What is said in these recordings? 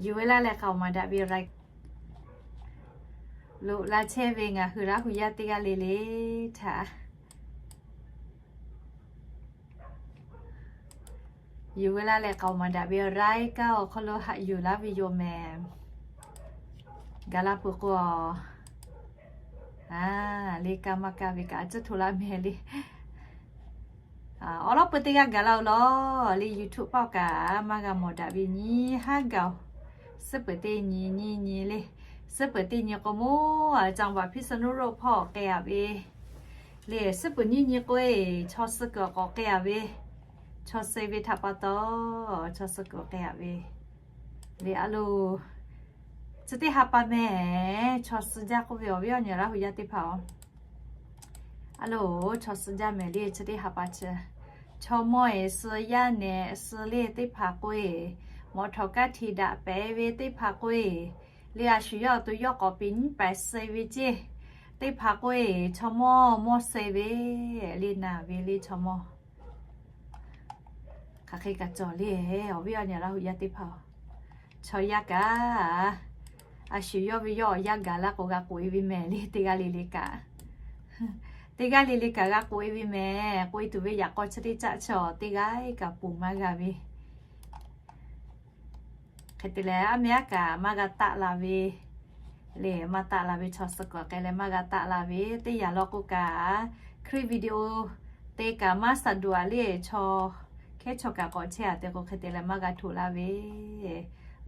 Yuˬ ve laˇ leh k'aoˍ maˍ daꞈ ve raiˉ loꞈ la chehˇ ve ngaˬ hui Laˇ hu yaˇ teˇ g'aˇ le le htaꞈ yuˬ ve laˇ leh k'aoˍ maˍ daꞈ ve raiˉ kaˇ awˬ hk'aw lo haꞈ yuˬ laˇ ve yoˬ mehˍ. Gaˬ la peuˬ k'o, le kaˇ maˇ kaˇ ve kaꞈ a ciˉ hto laˇ mehˍ le. Awˬ lawn peuˬ teˇ g'aˇ gaˬ la-o lawˬ le. YouTube paˆ kaꞈ maˇ g'a mawˬ daꞈ ve nyi haˉ gaˬ-oˬ. Suhˉ peuˬ teˇ nyi nyi nyi le. Suhˉ peuˬ teˇ nyi k'o moˉ จังหวัดพิษณุโลก hpawˇ k'ai-a ve le. Suhˉ peuˬ nyi nyi k'o-e chaw suh kuiˬ k'awꞈ k'ai-a ve, chaw suh ve htaꞈ pa taw, chaw suh kuiˬ k'ai-a ve le. A loˬ, chi teˇ ha pa mehˍ, chaw suh jaˇ k'oˆ ve awˬ viˉ awˬ nyi Laˇ hu yaˇ teˇ hpaˍ-oˬ. A loˬ, chaw suh jaˇ mehˍ le. Chi teˇ ha pa chi chaw mawˇ-e suh, yaˇ nehˬ suh le teˇ hpaˍ k'oˆ-e, mawꞈ htawꞈ kaˇ hti daꞈ pehˍ ve teˇ hpaˍ k'oˆ-e, le a shu yawˇ awˬ to yawˇ k'awꞈ piˍ nyiˉ paiˍ suh ve ceˇ teˇ hpaˍ k'oˆ-e, chaw mawˇ mawˇ suh ve le naˬ ve le chaw mawˇ hk'aˬ hk'e kaꞈ cawˬ le. Awˬ viˉ awˬ nyi Laˇ hu yaˇ teˇ hpaˍ-oˬ, chaw yaˇ kaꞈ a shu yawˇ ve yawˇ awˬ yanˇ gaˬ laˇ k'o g'a k'oꞈ-e ve mehˍ le. Teˇ g'aˇ le le kaꞈ, teˇ g'aˇ le le kaꞈ g'a k'oꞈ-e ve mehˍ. K'oꞈ-e tuˬ ve yaꞈ k'aw chi teˇ caˆ chaw teˇ g'aˇ kaꞈ ponˬ maˇ g'a ve. Hk'e te leh, aˉ meh aˉ kaꞈ maˇ g'a taˆ la ve le. Maˇ taˆ la ve, chaw suh kuiˬ k'ai leh maˇ g'a taˆ la ve teˇ yanˇ law k'o kaꞈ, hkriˆ video te kaꞈ maˇ สะดวก le. Chaw hkehˉ chaw kaꞈ k'awꞈ chehˇ-a te k'o, hk'e te leh maˇ g'a htoꞈ laˇ ve,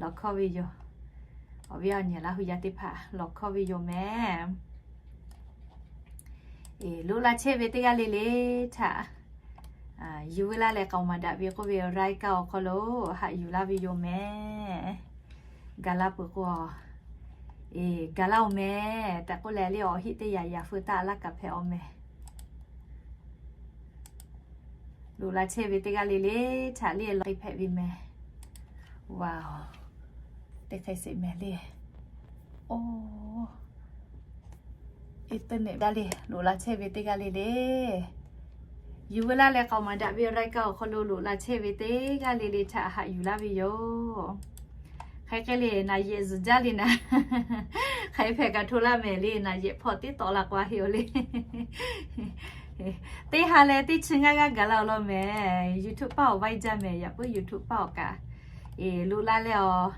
lawˬ hkawˇ ve yoˬ. Awˬ viˉ awˬ nyi Laˇ hu yaˇ teˇ hpaˍ, lawˬ hkawˇ ve yoˬ mehˍ. Loꞈ la chehˇ ve teˇ g'aˇ le le htaꞈ yuˬ ve laˇ leh k'aoˍ maˍ daꞈ ve k'oˆ ve รายการ awˬ hk'aw lo haꞈ yuˬ laˇ ve yoˬ mehˍ. Gaˬ la peuˬ k'o, gaˬ laˇ-oˬ mehˍ tehꞈ k'oˆ leh le, awˬ heˆ teˇ yanˇ yaꞈ feu taˆ laˇ kaꞈ hpehꞈ-aw mehˍ. Loꞈ la chehˇ ve teˇ g'aˇ le le htaꞈ le lawˬ k'ai hpehꞈ ve mehˍ. Wow, teˇ hk'e sheˍ mehˍ le. Oˇ, internet daˇ le, loꞈ la chehˇ ve teˇ g'aˇ le le, yuˬ ve laˇ leh k'aoˍ maˍ daꞈ ve รายการ awˬ hk'aw lo loꞈ la chehˇ ve teˇ g'aˇ le le htaꞈ haꞈ yuˬ laˇ ve yoˬ. Hk'aˬ hk'e le, naˬ yehˬ zuhˬ jaˇ le naˍ. Hk'aˬ hk'e hpehꞈ kaꞈ hto laˇ mehˍ le, naˬ yehˬ hpawˇ tiˉ tawˆ la k'o a heˆ-o le. Teˇ ha leh teˇ chi ngaˇ g'aˇ gaˬ laˇ-o lawˬ mehˍ. YouTube paˆ awˬ vaiˇ jaˇ mehˍ, yaꞈ puiˉ YouTube paˆ awˬ kaꞈ. Loꞈ la leh awˬ,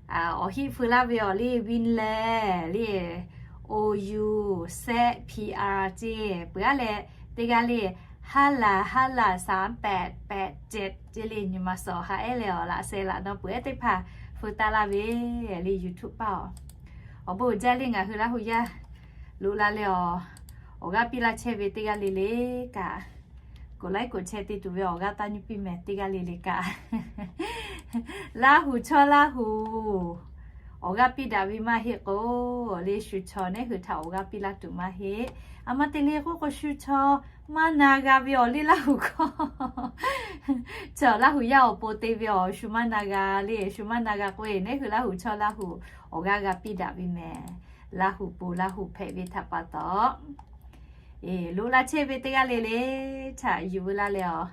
awˬ heˆ feu laˇ ve awˬ le, win leh le, o u, set P R ceˇ peuˬ-a leh, teˇ g'aˇ le, ha laˬ ha laˬ สามแปดแปดเจ็ด ceˇ le, nyi ma suhˍ awˬ ha ehˉ leh awˬ laꞈ sheh laꞈ naw peuˬ ehˉ teˇ hpaˍ feu taˆ laˇ ve le. YouTube paˆ awˬ, awˬ bon uiˍ jaˇ le ngaˬ hui Laˇ hu yaˇ loꞈ la leh awˬ, awˬ g'aˇ piˇ laˇ chehˇ ve teˇ g'aˇ le le kaꞈ, กดไลค์ กดแชร์ te tuˬ ve awˬ g'aˇ taˇ nyi piˇ mehˍ teˇ g'aˇ le le kaꞈ. Laˇ hu chaw Laˇ hu awˬ g'aˇ piˇ daꞈ ve maˇ heˆ k'o, le shu chaw neˉ hui htaꞈ awˬ g'aˇ piˇ laˇ tuˬ maˇ heˆ. A ma te le k'oˆ k'o, shu chaw maˇ na g'a ve awˬ le Laˇ hu hkawˇ. Chaw Laˇ hu yaˇ awˬ pon te ve awˬ shu maˇ na g'a le, shu maˇ na g'a k'o, neˉ hui Laˇ hu chaw Laˇ hu awˬ g'aˇ g'a piˇ daꞈ ve mehˍ. Laˇ hu pon Laˇ hu hpehꞈ ve htaꞈ pa taw, loꞈ la chehˇ ve teˇ g'aˇ le le htaꞈ yuˬ ve laˇ leh awˬ,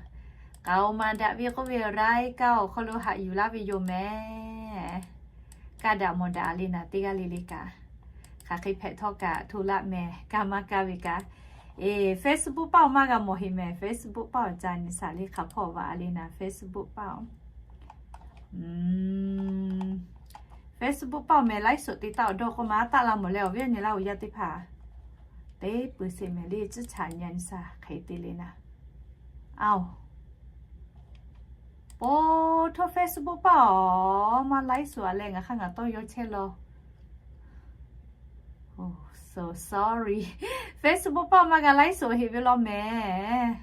k'aoˍ maˍ daꞈ ve k'oˆ ve รายการ awˬ hk'aw lo haꞈ yuˬ laˇ ve yoˬ mehˍ. Kaˇ daꞈ mawˬ daꞈ le naˍ teˇ g'aˇ le le kaꞈ, hk'aˬ hk'e hpehꞈ htawˇ kaꞈ hto laˇ mehˍ. Kaˇ maˇ kaˇ ve kaꞈ, Facebook paˆ awˬ maˇ g'a mawˬ heˆ mehˍ. Facebook paˆ awˬ ca nyi shaˍ le hk'aˬ hpawˇ vaꞈ le naˍ Facebook paˆ awˬ. Facebook paˆ awˬ mehˍ ไลฟ์สด te taˆ awˬ dawˇ k'oˆ ma taˆ la mawˬ leh awˬ viˉ awˬ nyi Laˇ hu yaˇ teˇ hpaˍ, teˇ peuˬ sheˍ mehˍ le, ciˉ caꞈ nyi shaˍ hk'e te le naˍ. Aoˬ, po hto Facebook paˆ awˬ maˇ ไลฟ์สด a leh ngaˬ hk'aˇ ngaˬ tawˇ yawˇ chehˇ law. So sorry. Facebook paˆ maˇ g'a ไลฟ์สด heˆ ve law mehˍ.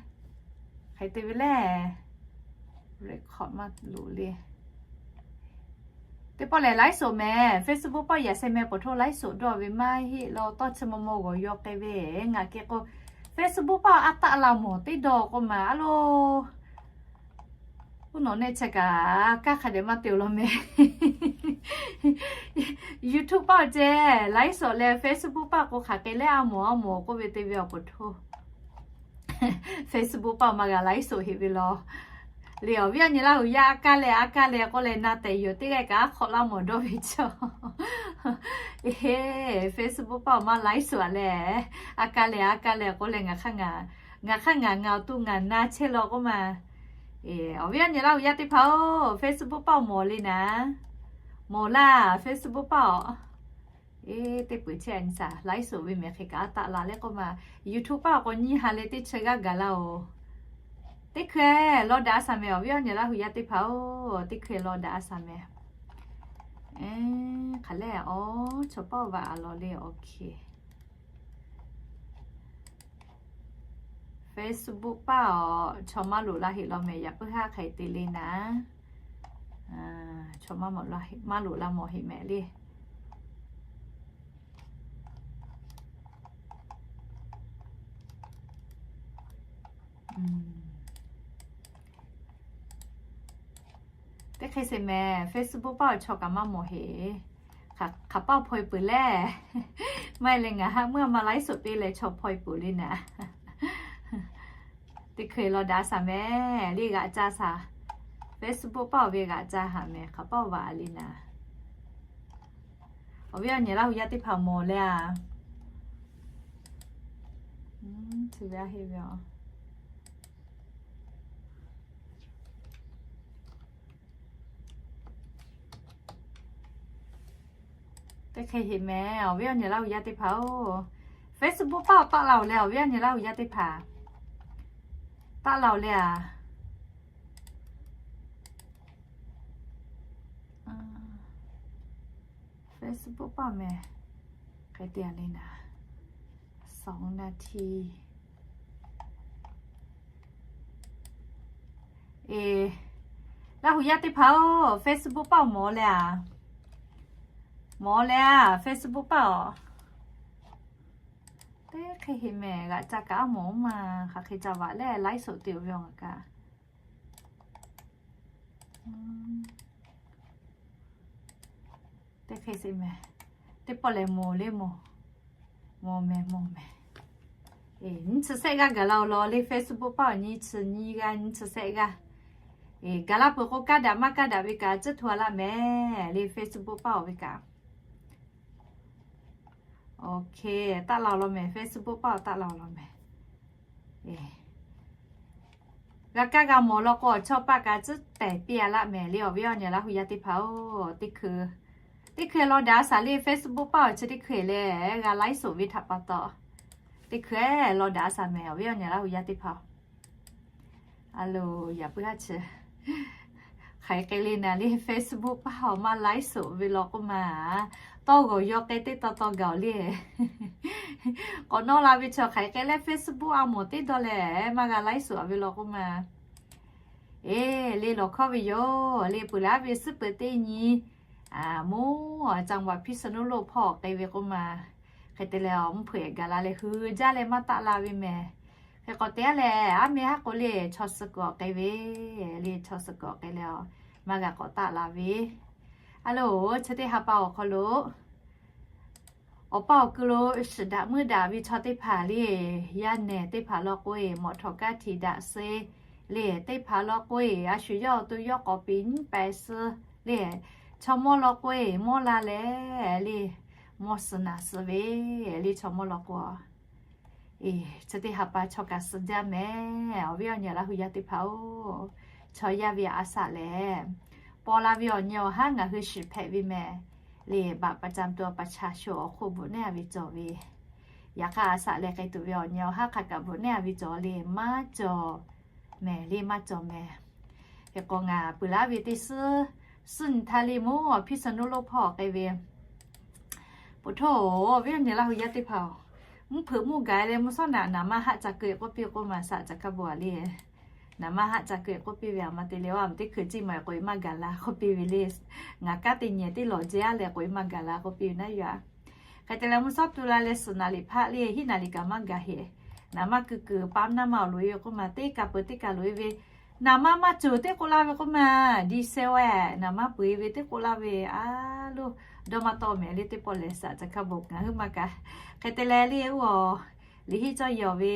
Hk'e te ve lehˬ, record maˇ loˍ le. Teˇ pawˆ lehˬ ไลฟ์สด mehˍ, Facebook paˆ yaꞈ sheh meh pawˬ hto ไลฟ์สด dawˇ ve maˇ heˆ law, tawˇ chi maw maw g'awˬ yaw k'ai ve. Ngaˬ kehˬ k'o Facebook paˆ a taˆ la mawˬ teˇ dawˇ k'oˆ ma a loˬ. Uˉ nawˬ neˇ chi kaꞈ kaˇ hk'a dehꞈ maˇ te-o law mehˍ. YouTube paˆ ceh ไลฟ์สด leh Facebook paˆ k'o hk'aˬ hk'e leh a mawˬ a mawˬ k'oˆ ve te ve awˬ pawˬ hto. Facebook paˆ maˇ g'a ไลฟ์สด heˆ ve law. Le awˬ viˉ awˬ nyi Laˇ huˍ yaˇ, a kaˇ leh a kaˇ leh k'oˆ leh na tehˬ yoˬ, teˇ g'aˇ kaꞈ a hk'awꞈ laˇ mawˬ dawˇ ve chaw. Eˬ, Facebook paˇ awˬ maˇ laiˉ suhˍ leh, a kaˇ leh a kaˇ leh k'oˆ leh, ngaˬ hk'aˇ ngaˬ, ngaˬ hk'aˇ ngaˬ ngaˬ awˬ to ngaˬ na chehˇ law k'oˆ ma. Eˬ, awˬ viˉ awˬ nyi Laˇ huˍ yaˇ teˇ hpaˍ-oˬ, Facebook paˇ awˬ mawˬ le naˍ. Mawˬ laˇ, Facebook paˇ awˬ. Eˬ, teˇ peuˬ chehˇ a nyi shaˍ, laiˉ suhˍ ve mehˬ hk'e kaꞈ a taˆ la leh k'oˆ ma. YouTube paˇ awˬ k'awꞈ nyi ha leh teˇ chi g'aˇ gaˬ laˇ-oˬ. Teˇ hkui lawˇ daꞈ a shaˍ mehˍ, awˬ viˉ awˬ nyi Laˇ huˍ yaˇ teˇ hpaˍ-oˬ, teˇ hkui lawˇ daꞈ a shaˍ mehˍ. Eˬ, hk'aˬ lehˬ, awˬ, chaw paˇ awˬ vaꞈ a law le, OK. Facebook paˇ awˬ chaw maˇ loꞈ la heˆ law mehˍ, yaꞈ puiˉ haˉ hk'aˬ hk'e te le naˍ. Chaw maˇ loꞈ la mawˬ heˆ mehˍ le. Teˇ hk'e sheˍ mehˍ, Facebook paˇ awˬ chaw kaꞈ maˇ mawˬ heˆ. Hk'aˬ paˇ hpaw e peuˬ leh, maˇ heˆ leh ngaˬ haꞈ meuˇ a ma laiˉ suhˍ piˇ leh chaw hpaw e peuˬ le naˍ. Teˇ hkui lawˇ daꞈ a shaˍ mehˍ, le g'aꞈ ca shaˍ. Facebook paˇ awˬ ve g'aꞈ ca haˍ mehˍ, hk'aˬ paˇ awˬ vaꞈ a le naˍ. Awˬ viˉ awˬ nyi Laˇ huˍ yaˇ teˇ hpaˍ mawˬ leh a. Chi ve a heˆ ve a. Teˇ hk'e heˆ mehˍ, awˬ viˉ awˬ nyi Laˇ huˍ yaˇ teˇ hpaˍ-oˬ, Facebook paˇ awˬ taˆ la-oˬ leh, awˬ viˉ awˬ nyi Laˇ huˍ yaˇ teˇ hpaˍ taˆ la-oˬ leh a. Facebook paˇ mehˍ, hk'e te a le naˍ, สองนาที. Eˬ, Laˇ huˍ yaˇ teˇ hpaˍ-oˬ, Facebook paˇ awˬ mawˬ leh a. Mawˬ leh a, Facebook paˇ awˬ. Teˇ hk'e heˆ mehˍ, g'aꞈ ca kaꞈ a mawˬ ma, hk'aˬ hk'e ca vaꞈ leh laiˉ suhˍ te-oˬ ve awˬ ngaˬ kaꞈ. Teˇ hk'e sheˍ mehˍ, teˇ pawˆ lehˬ mawˬ le mawˬ. Mawˬ mehˍ, mawˬ mehˍ. Eˬ, nyiˇ chi sehˆ g'aˇ gaˬ la-oˬ law le, Facebook paˇ awˬ nyiˇ chi nyiˇ g'aˇ, nyiˇ chi sehˆ g'aˇ. Eˬ, gaˬ la peuˬ k'o, kaˇ daꞈ maˇ kaˇ daꞈ ve kaꞈ tcuhˉ hto a laˇ mehˍ le, Facebook paˇ awˬ ve kaꞈ. OK, taˆ la-oˬ law mehˍ, Facebook paˇ awˬ taˆ la-oˬ law mehˍ. G'a kaˇ g'a mawˬ law k'o, awˬ chawˇ paˆ kaꞈ tcuhˉ tehˬ piˇ a laˇ mehˍ le, awˬ viˉ awˬ nyi Laˇ huˍ yaˇ teˇ hpaˍ-oˬ, teˇ hkui, teˇ hkui lawˇ daꞈ a shaˍ le, Facebook paˇ awˬ chi teˇ hkui lehˬ g'a laiˉ suhˍ ve htaꞈ pa taw, teˇ hkui lawˇ daꞈ a shaˍ mehˍ, awˬ viˉ awˬ nyi Laˇ huˍ yaˇ teˇ hpaˍ-oˬ. A lo, yaꞈ puiˉ haˉ chi hk'aˬ hk'e le naˍ le, Facebook paˇ awˬ maˇ laiˉ suhˍ ve law k'oˆ ma. Tawˇ g'awˬ yaw k'ai teˇ taw taw gaˬ-oˬ le. K'awꞈ nawˇ la ve chaw hk'aˬ hk'e leh Facebook a mawˬ teˇ dawˇ leh maˇ g'a laiˉ suhˍ ve law k'oˆ ma. Eˬ, le lawˬ hkawˇ ve yoˬ le, peuˬ laˇ ve suhˉ peuˬ teˇ nyi, mvuhˇ จังหวัดพิษณุโลก hpawˇ k'ai ve k'oˆ ma. Hk'e te leh, awˬ mvuhˇ hpeuꞈ gaˬ la leh hui jaˇ leh maˇ taˆ la ve mehˍ. Hk'e k'awꞈ te a leh, aˉ meh haˉ k'o le, chaw suh kuiˬ awˬ k'ai ve le, chaw suh kuiˬ awˬ k'ai leh, maˇ g'a k'awꞈ taˆ la ve. A lo, chi teˇ ha pa awˬ hk'aw lo awˬ pa awˬ kuiˬ lo shiˍ daꞈ meuˇ daꞈ ve chaw teˇ hpaˍ le, yaˇ nehˬ teˇ hpaˍ law k'o e, mawꞈ htawꞈ kaˇ htiꞈ daꞈ suh le, teˇ hpaˍ law k'o e, a shu yawˇ awˬ to yawˇ k'awꞈ piˍ nyiˉ pehˍ suh le, chaw mawˇ law k'o e, mawˇ la leh le, mawˇ suh naˍ suh ve le, chaw mawˇ law k'o. Eˬ, chi teˇ ha pa chaw kaꞈ suh jaˇ mehˍ, awˬ viˉ awˬ nyi Laˇ huˍ yaˇ teˇ hpaˍ-oˬ, chaw yaˇ ve a shaꞈ lehˬ, paw la ve awˬ nyi awˬ haˉ ngaˬ hui shiˍ hpehꞈ ve mehˍ le, บัตรประจำตัวประชาชน awˬ hk'oˆ bvuhꞈ neˉ a ve cawˬ ve. Yaꞈ hk'aˇ, a shaꞈ lehˬ k'ai tuˬ ve awˬ nyi awˬ haˉ hk'a kaꞈ bvuhꞈ neˉ a ve cawˬ le, maˇ cawˬ mehˍ le, maˇ cawˬ mehˍ. Hk'e k'o, ngaˬ peuˬ laˇ ve teˇ suhˉ, suhˉ nyi htaˇ le mvuhˇ awˬ พิษณุโลก hpawˇ k'ai ve. Poˬ htoˇ, awˬ viˉ awˬ nyi Laˇ huˍ yaˇ teˇ hpaˍ-oˬ, mvuhˇ hpeuꞈ mvuhˇ gaˬ leh mvuhˇ shawˉ naꞈ naˍ ma haˆ ca keu k'oˆ piˇ k'oˆ ma, shaꞈ ca hkaˇ bon a le. Naˍ ma haˆ ca keu k'oˆ piˇ ve, a ma te le, a ma teˇ hkui ciˇ ma k'oꞈ e maˇ gaˬ la k'oˆ piˇ ve le. Ngaˬ kanˉ te nyi teˇ lawˬ jehˇ a leh k'oꞈ e maˇ gaˬ la k'oˆ piˇ ve naˉ yoˬ a. Hk'e te leh, mvuhˇ shawˉ tu la leh suhˍ naˍ liꞈ hpaˆ le, hiˉ naˍ liꞈ kaꞈ maˇ gaˬ heˆ. Naˍ ma keu keu pa naˇ ma awˬ loꞈ e ve k'oˆ ma, teˇ kaˬ peuˬ teˇ kaˬ loꞈ e ve. Naˍ ma maˇ cawˬ teˇ k'oˆ laˇ ve k'oˆ ma, di se weh, naˍ ma peuˬ e ve teˇ k'oˆ laˇ ve, a loˇ, dawˇ maˇ tawˆ mehˍ le, teˇ pawˆ lehˬ shaꞈ ca hkaˇ bon ngaˬ hui maˇ kaꞈ. Hk'e te leh le, oˇ a, liꞈ hiˆ cawˇ yehˬ awˬ ve,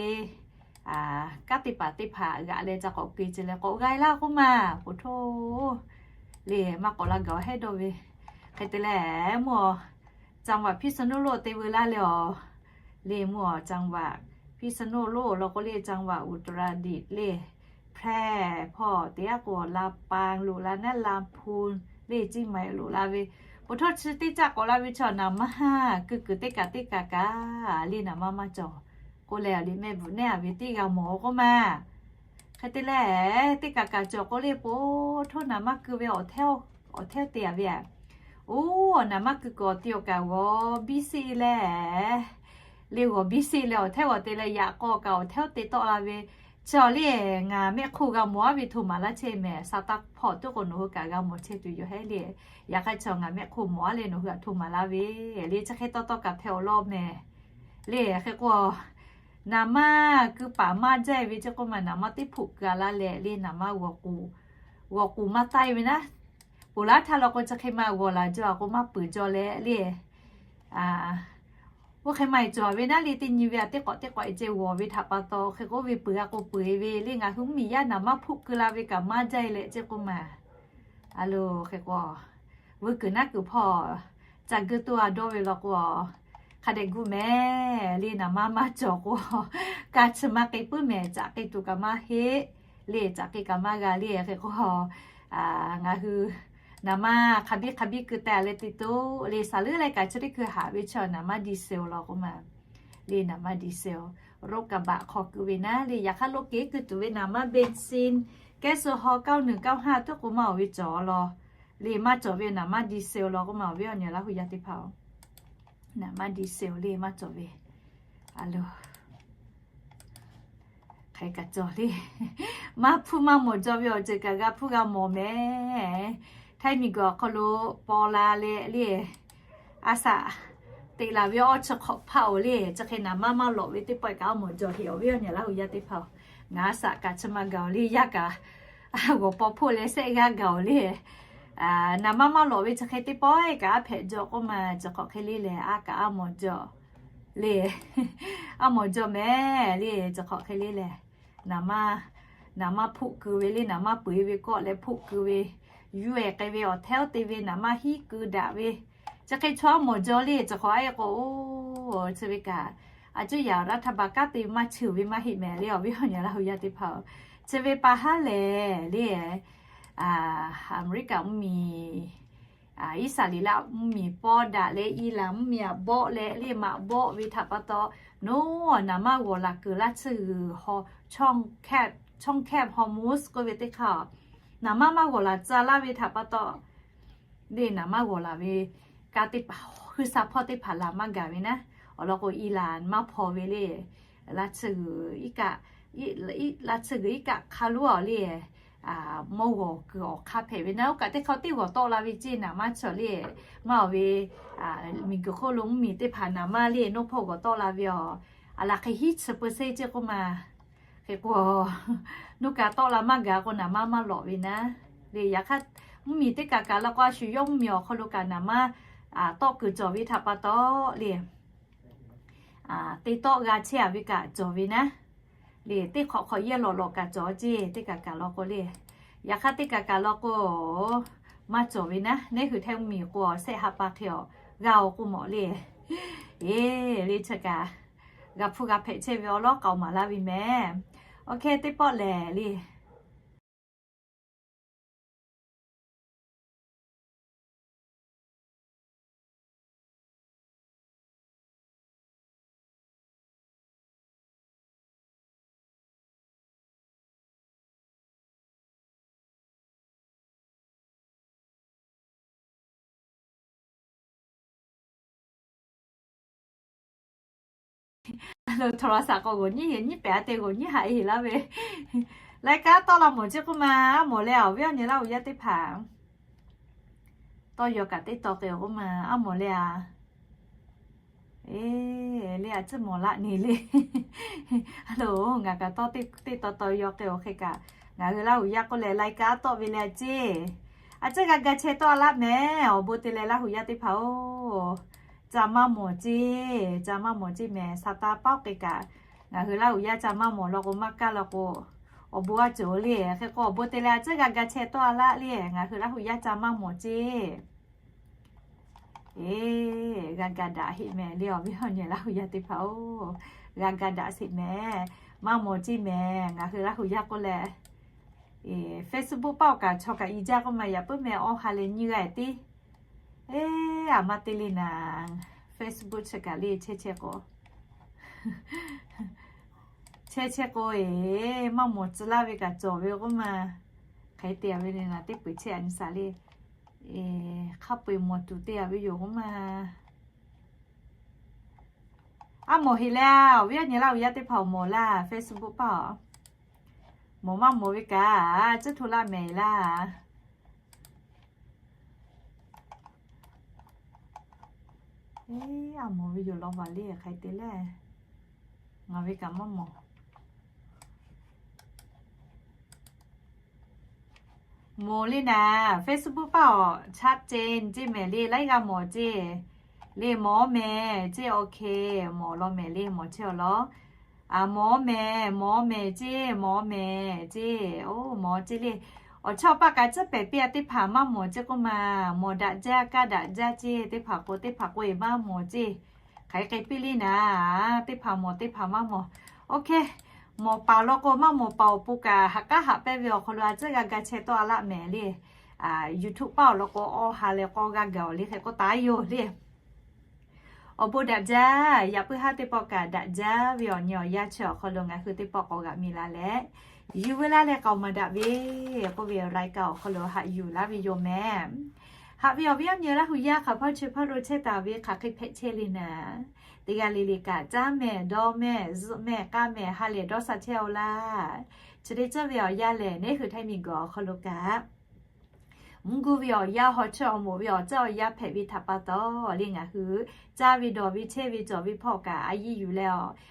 kanˉ teˇ hpaˍ teˇ hpaˍ g'aꞈ leh ca k'awꞈ keu ce leh k'awꞈ g'a e laˇ k'oˆ ma, po htoˇ le maˇ k'awꞈ la gaˬ-oˬ hehˉ dawˇ ve. Hk'e te leh mvuhˇ-aw, จังหวัดพิษณุโลก te veu laˇ le-aˬ. Le mvuhˇ-aw, จังหวัดพิษณุโลก law k'o le จังหวัดอุตรดิตถ์ le แพร่ hpawˇ te aˉ k'o ลำปาง loꞈ la naˉ, ลำพูน le เชียงใหม่ loꞈ la ve, po htoˇ chi teˇ caˆ k'awꞈ la ve chaw naˍ manˇ ha keu kuiˬ teˇ kaꞈ teˇ kaꞈ kaꞈ le naˍ manˇ maˇ cawˬ k'oˆ leh, a liꞈ mehˆ bvuhꞈ nehˉ a ve teˇ g'a mawˬ k'oˆ ma. Hk'e te leh, teˇ kaꞈ kaꞈ cawˬ k'o le po htoˇ naˍ manˇ keu ve awˬ htaˇ te a ve a. Oˇ, naˍ manˇ keu kuiˬ awˬ te awˬ kaꞈ g'awˬ biˇ seˆ leh, le g'awˬ biˇ seˆ leh awˬ htaˇ g'awˬ te leh yaꞈ k'aw kaꞈ awˬ htaˇ te tawˆ la ve. Chi awˬ le ngaˬ mehˆ hk'oˆ g'a mawˬ a ve htoꞈ maˍ laˇ chehˇ mehˍ. Sa taˇ hpawˇ tuˉ k'o nawˬ hui kaꞈ g'a mawˬ chehˇ tuˬ yoˬ hehˉ le. Yaꞈ hk'aˇ chi ngaˬ mehˆ hk'oˆ mawˬ a leh nawˬ hui htaꞈ htoꞈ maˍ laˇ ve le, chi hk'e tawˇ tawˇ kaꞈ hpehꞈ awˬ lawn mehˍ. Le hk'e k'o, naˍ manˇ keu paˍ maˇ jaˇ ve chi k'oˆ ma, naˍ manˇ teˇ hpoˆ keu a laˇ leh le naˍ manˇ g'awˬ k'oˍ maˇ taˆ e ve naˉ. Ponˬ laˇ htaˇ law k'o chi hk'e ma g'awˬ laˬ jaw a k'o maˇ peuˬ jaw leh le, oˇ hk'e ma e cawˬ ve naˉ le. Teˇ nyi ve a teˇ k'awꞈ teˇ k'awꞈ e ceh g'awˬ ve htaꞈ pa taw hk'e k'oˆ ve peuˬ a k'o peuˬ e ve le. Ngaˬ hui mvuhˇmiˬ yaˇ naˍ manˇ hpoˆ keu la ve kaꞈ maˇ jaˇ e leh chi k'oˆ ma. A lo hk'e k'o, vuiˇ kuiˬ naˉ kuiˬ hpawˇ ca geu toˇ a dawˇ ve law k'o, hk'a dehꞈ gu mehˍ le. Naˍ manˇ maˇ cawˬ k'o, ka chi maˇ k'e puiˉ mehˍ. Caꞈ k'e tuˬ kaꞈ maˇ heˆ le, caꞈ k'e kaꞈ maˇ g'a le. Hk'e k'o, ngaˬ hui naˍ manˇ hk'a biˇ hk'a biˇ keu teh leh te toˇ le. Saˍ leuˉ leh kaꞈ chi teˇ hkui haꞈ ve chaw naˍ manˇ diesel law k'oˆ ma. Le naˍ manˇ diesel, รถกระบะ hk'aw keu ve naˉ le. Yaꞈ hk'aˇ lo kehˉ keu tuˬ ve naˍ manˇ เบนซิน แก๊สโซฮอล์ เก้าหนึ่งเก้าห้า tuˉ k'o maˇ awˬ ve cawˬ law. Le maˇ cawˬ ve naˍ manˇ diesel law k'oˆ ma. Awˬ viˉ awˬ nyi Laˇ huˍ yaˇ teˇ hpaˍ-oˬ, naˍ manˇ diesel le maˇ cawˬ ve. A lo hk'e kaꞈ cawˬ le. Maˇ hpuˇ maˇ mawˬ jaw ve awˬ ceuˬ kaꞈ g'a hpuˇ g'a mawˬ mehˍ. Htaiˇ miˬguiˬ awˬ hk'aw lo paw la leh le, a shaꞈ teꞈ laˬ ve awˇ chi hk'awꞈ hpaˆ-oˬ le. Chi hk'e naˍ manˇ maˇ lawꞈ ve teˇ pawˆ kaꞈ a mawˬ jaw heꞈ. Awˬ viˉ awˬ nyi Laˇ huˍ yaˇ teˇ hpaˍ-oˬ, ngaˬ a shaꞈ kaꞈ chi maˇ gaˬ-oˬ le. Yaˇ kaꞈ g'awˬ paw hpoˆ leh sehˆ g'aˇ gaˬ-oˬ le. Naˍ manˇ maˇ lawꞈ ve chi hk'e teˇ pawˆ kaꞈ a hpehꞈ jaw k'oˆ ma. Chi hk'awꞈ hk'e le lehˬ a kaꞈ a mawˬ jaw le. A mawˬ jaw mehˍ le. Chi hk'awꞈ hk'e le lehˬ, naˍ manˇ, naˍ manˇ hpoˆ keu ve le. Naˍ manˇ peu eˬ ve kawˆ leh hpoˆ keu ve, yuˇ ehˍ k'ai ve awˬ htaˇ te ve naˍ manˇ hiˉ keu daꞈ ve, chi hk'e chaw a mawˬ jaw le. Chi hk'awꞈ a e k'o, chi ve kaꞈ a cuˇ yaꞈ รัฐบาล kanˉ te maˇ cheuˬ ve maˇ heˆ mehˍ le. Awˬ viˉ awˬ nyi Laˇ huˍ yaˇ teˇ hpaˍ-oˬ, chi ve pa haˉ lehˬ le, Aˍmeˍriˆkaꞈ mvuhˇmiˬ, Iˉsaˍreˍlaˆ mvuhˇmiˬ paw daꞈ leh Iˉlanˍ mvuhˇmiˬ aꞈ bawˆ leh le maꞈ bawˆ ve htaꞈ pa taw, nawˬ naˍ manˇ g'awˬ laˬ keuˬ laˇ tsuhˇ g'uiˬ ช่องแคบ ฮอร์มุซ k'oˆ ve teˇ hk'aˇ, naˍ manˇ maˇ g'awˬ laˬ tcuh laˇ ve htaꞈ pa taw, le naˍ manˇ g'awˬ laˬ ve kanˉ teˇ hpaˍ, hui sha hpawˇ teˇ hpaˍ laˬ maˇ gaˬ ve naˉ. Awˬ lawn k'o Iˉlanˍ maˇ hpaw ve le, laˇ tsuhˇ g'uiˬ iˉ kaˆ, laˇ tsuhˇ g'uiˬ iˉ kaˆ hk'a loˉ-a le, mawˇ g'awˬ kuiˬ awˬ hk'aˇ hpehꞈ ve naˉ. Oˇ kaꞈ teˇ hk'aˇ teˇ g'awˬ tawˆ la ve ceˇ naˍ manˇ chaw le, maˇ awˬ ve miˬguiˬ hk'oˆ lo mvuhˇmiˬ teˇ hpaˍ naˍ manˇ le nawˇ hpawˇ g'awˬ tawˆ la ve a, a laˬ hk'e hiˉ chi เปอร์เซ็นต์ ceˇ k'oˆ ma. Hk'e k'o, nawˇ kaꞈ tawˆ la maˇ gaˬ k'o naˍ manˇ maˇ lawꞈ ve naˉ. Le yaꞈ hk'aˇ, mvuhˇmiˬ teˇ kaꞈ kaꞈ law k'o a shu yawˇ mvuhˇmiˬ awˬ hk'aw lo kaꞈ naˍ manˇ tawˆ kuiˬ cawˬ ve htaꞈ pa taw le, te tawˆ g'a chehˇ a ve kaꞈ cawˬ ve naˉ. Le teˇ hk'awꞈ hk'awꞈ yehˇ lawꞈ lawꞈ kaꞈ cawˬ ceˇ teˇ kaꞈ kaꞈ law k'o le. Yaꞈ hk'aˇ teˇ kaꞈ kaꞈ law k'o, maˇ cawˬ ve naˉ. Neˇ hui hteˇ mvuhˇmiˬ k'o awˬ sehˆ ha pa hk'e awˬ g'a-oˬ k'oˆ mawˬ le. Eˬ, le chi kaꞈ g'a hpuˇ g'a hpehꞈ chehˇ ve awˬ lawˉ k'aoˍ maˍ laˇ ve mehˍ. Oˇ hk'e teˇ pawˆ lehˬ le A lo โทรศัพท์ k'o g'awˬ nyiˇ nyiˇ pehˍ a te g'awˬ nyiˇ haꞈ e laˇ ve. Laiˉ kaˉ tawˆ la mawˬ ceˇ k'oˆ ma. A mawˬ leh awˬ viˉ awˬ nyi Laˇ huˍ yaˇ teˇ hpaˍ, tawˇ yaw kaꞈ teˇ taw k'e k'oˆ ma. A mawˬ leh a, e, le a ciˉ mawˬ laˆ ne le. A lo, ngaˬ kaꞈ tawˇ teˇ taw taw yaw k'e awˬ hk'e kaꞈ, ngaˬ hui Laˇ huˍ yaˇ k'oˆ leh laiˉ kaˉ tawˆ ve le a ceˇ. A ciˉ g'a ga chehˇ tawˆ a laˇ mehˍ. Awˬ bon te leh Laˇ huˍ yaˇ teˇ hpaˍ-oˬ, ca maˇ mawˬ ceˇ, ca maˇ mawˬ ceˇ mehˍ. Sa taˇ paoˉ k'e kaꞈ, Ngaˬ hui Laˇ huˍ yaˇ ca maˇ mawˬ law k'o, maˇ kaˇ law k'o, awˬ bon a cawˬ le. Hk'e k'o awˬ bon te leh a ciˉ g'a ga chehˇ tawˆ a laˇ le. Ngaˬ hui Laˇ huˍ yaˇ ca maˇ mawˬ ceˇ. Eˬ, g'a ga daꞈ heˆ mehˍ le, awˬ viˉ awˬ nyi Laˇ huˍ yaˇ teˇ hpaˍ-oˬ, g'a ga daꞈ sheˍ mehˍ. Maˇ mawˬ ceˇ mehˍ. Ngaˬ hui Laˇ huˍ yaˇ k'oˆ leh, Facebook paˆ awˬ kaꞈ chaw kaꞈ i jaˇ k'oˆ ma, yaꞈ puiˉ mehˍ awˬ ha lehˬ nyi g'a tiˉ. Eˬ, a ma te le naˍ, Facebook chi kaꞈ le chehˇ chehˇ k'o, chehˇ chehˇ k'o, eˬ, maˇ mawˬ tcuh laˇ ve kaꞈ cawˬ ve k'oˆ ma. Hk'e te a ve le naˍ, teˇ peu-eˬ chehˇ a nyi shaˍ le. Hk'a peu-eˬ mawˬ tuˬ te a ve yoˬ k'oˆ ma. A mawˬ heˆ le, awˬ viˉ awˬ nyi Laˇ huˍ yaˇ teˇ hpaˍ awˬ mawˬ laˇ, Facebook paˆ awˬ mawˬ maˇ mawˬ ve kaꞈ, tcuhˉ hto laˇ mehˍ laˇ. Eˬ, a mawˬ ve yoˬ law vaˬ le hk'e te le. Ngaˬ ve kaꞈ maˇ mawˬ. Mawˬ le naˍ, Facebook paˆ awˬ chaꞈ ceh nyi ceˇ mehˍ le, laiˉ g'aˇ mawˬ ceˇ. Le mawˬ mehˍ ceˇ, OK, mawˬ law mehˍ le, mawˬ chehˇ awˬ lawn. A, mawˬ mehˍ, mawˬ mehˍ ceˇ, mawˬ mehˍ ceˇ, oˬ, mawˬ ceˇ le. Awˬ chawˇ paˆ kaꞈ tcuhˉ pehˍ piˇ a teˇ hpaˍ maˇ mawˬ ceˇ k'oˆ ma, mawˬ daꞈ jaˇ, kaˇ daꞈ jaˇ ceˇ, teˇ hpaˍ k'o teˇ hpaˍ k'o eˬ maˇ mawˬ ceˇ. Hk'aˬ hk'e piˇ le naˍ, teˇ hpaˍ mawˬ teˇ hpaˍ maˇ mawˬ. OK, mawˬ paˍ law k'o maˇ mawˬ paˍ awˬ pon kaꞈ haꞈ k'aˉ haꞈ pehnˇ ve awˬ hk'aw lo a ciˉ g'a ga chehˇ tawˆ a laˇ mehˍ le. YouTube paˆ awˬ lawn k'o awˬ ha lehˬ k'awꞈ g'a gaˬ awˬ le hk'e k'oˆ taˍ yoˬ le. Awˬ bon daꞈ jaˇ, yaꞈ puiˉ haˉ teˇ pawˆ kaꞈ daꞈ jaˇ ve awˬ nyi awˬ yaˇ chi awˬ hk'aw lo ngaˬ hui teˇ pawˆ k'awꞈ g'aꞈ mi la leh, yuˬ ve laˇ leh k'aoˍ maˍ daꞈ ve k'oˆ ve รายการ awˬ hk'aw lo haꞈ yuˬ laˇ ve yoˬ mehˍ. Haꞈ ve awˬ viˉ awˬ nyi Laˇ huˍ yaˇ hk'aˬ hpawˇ chi hpawˇ lo chehˇ taˍ ve hk'aˬ hk'e hpehꞈ chehˇ le naˍ, teˇ g'aˇ le le kaꞈ caˉ mehˍ, dawˇ mehˍ, zuhꞈ mehˍ, k'aˇ mehˍ, ha lehˬ dawˇ sha chehˇ-oˆ laˇ. Chi teˇ ceuˬ ve awˬ yanˇ lehˬ, neˇ hui Htaiˇ miˬguiˬ awˬ hk'aw lo kaꞈ mvuhˇ guˇ ve awˬ yanˇ, haw chawˇ awˬ moˍ ve awˬ ceuˬ awˬ yanˇ hpehꞈ ve htaꞈ pa taw le ngaˬ hui caˇ ve dawˬ ve chehˇ ve cawˬ ve hpawˇ kaꞈ a yiˇ yuˬ leh,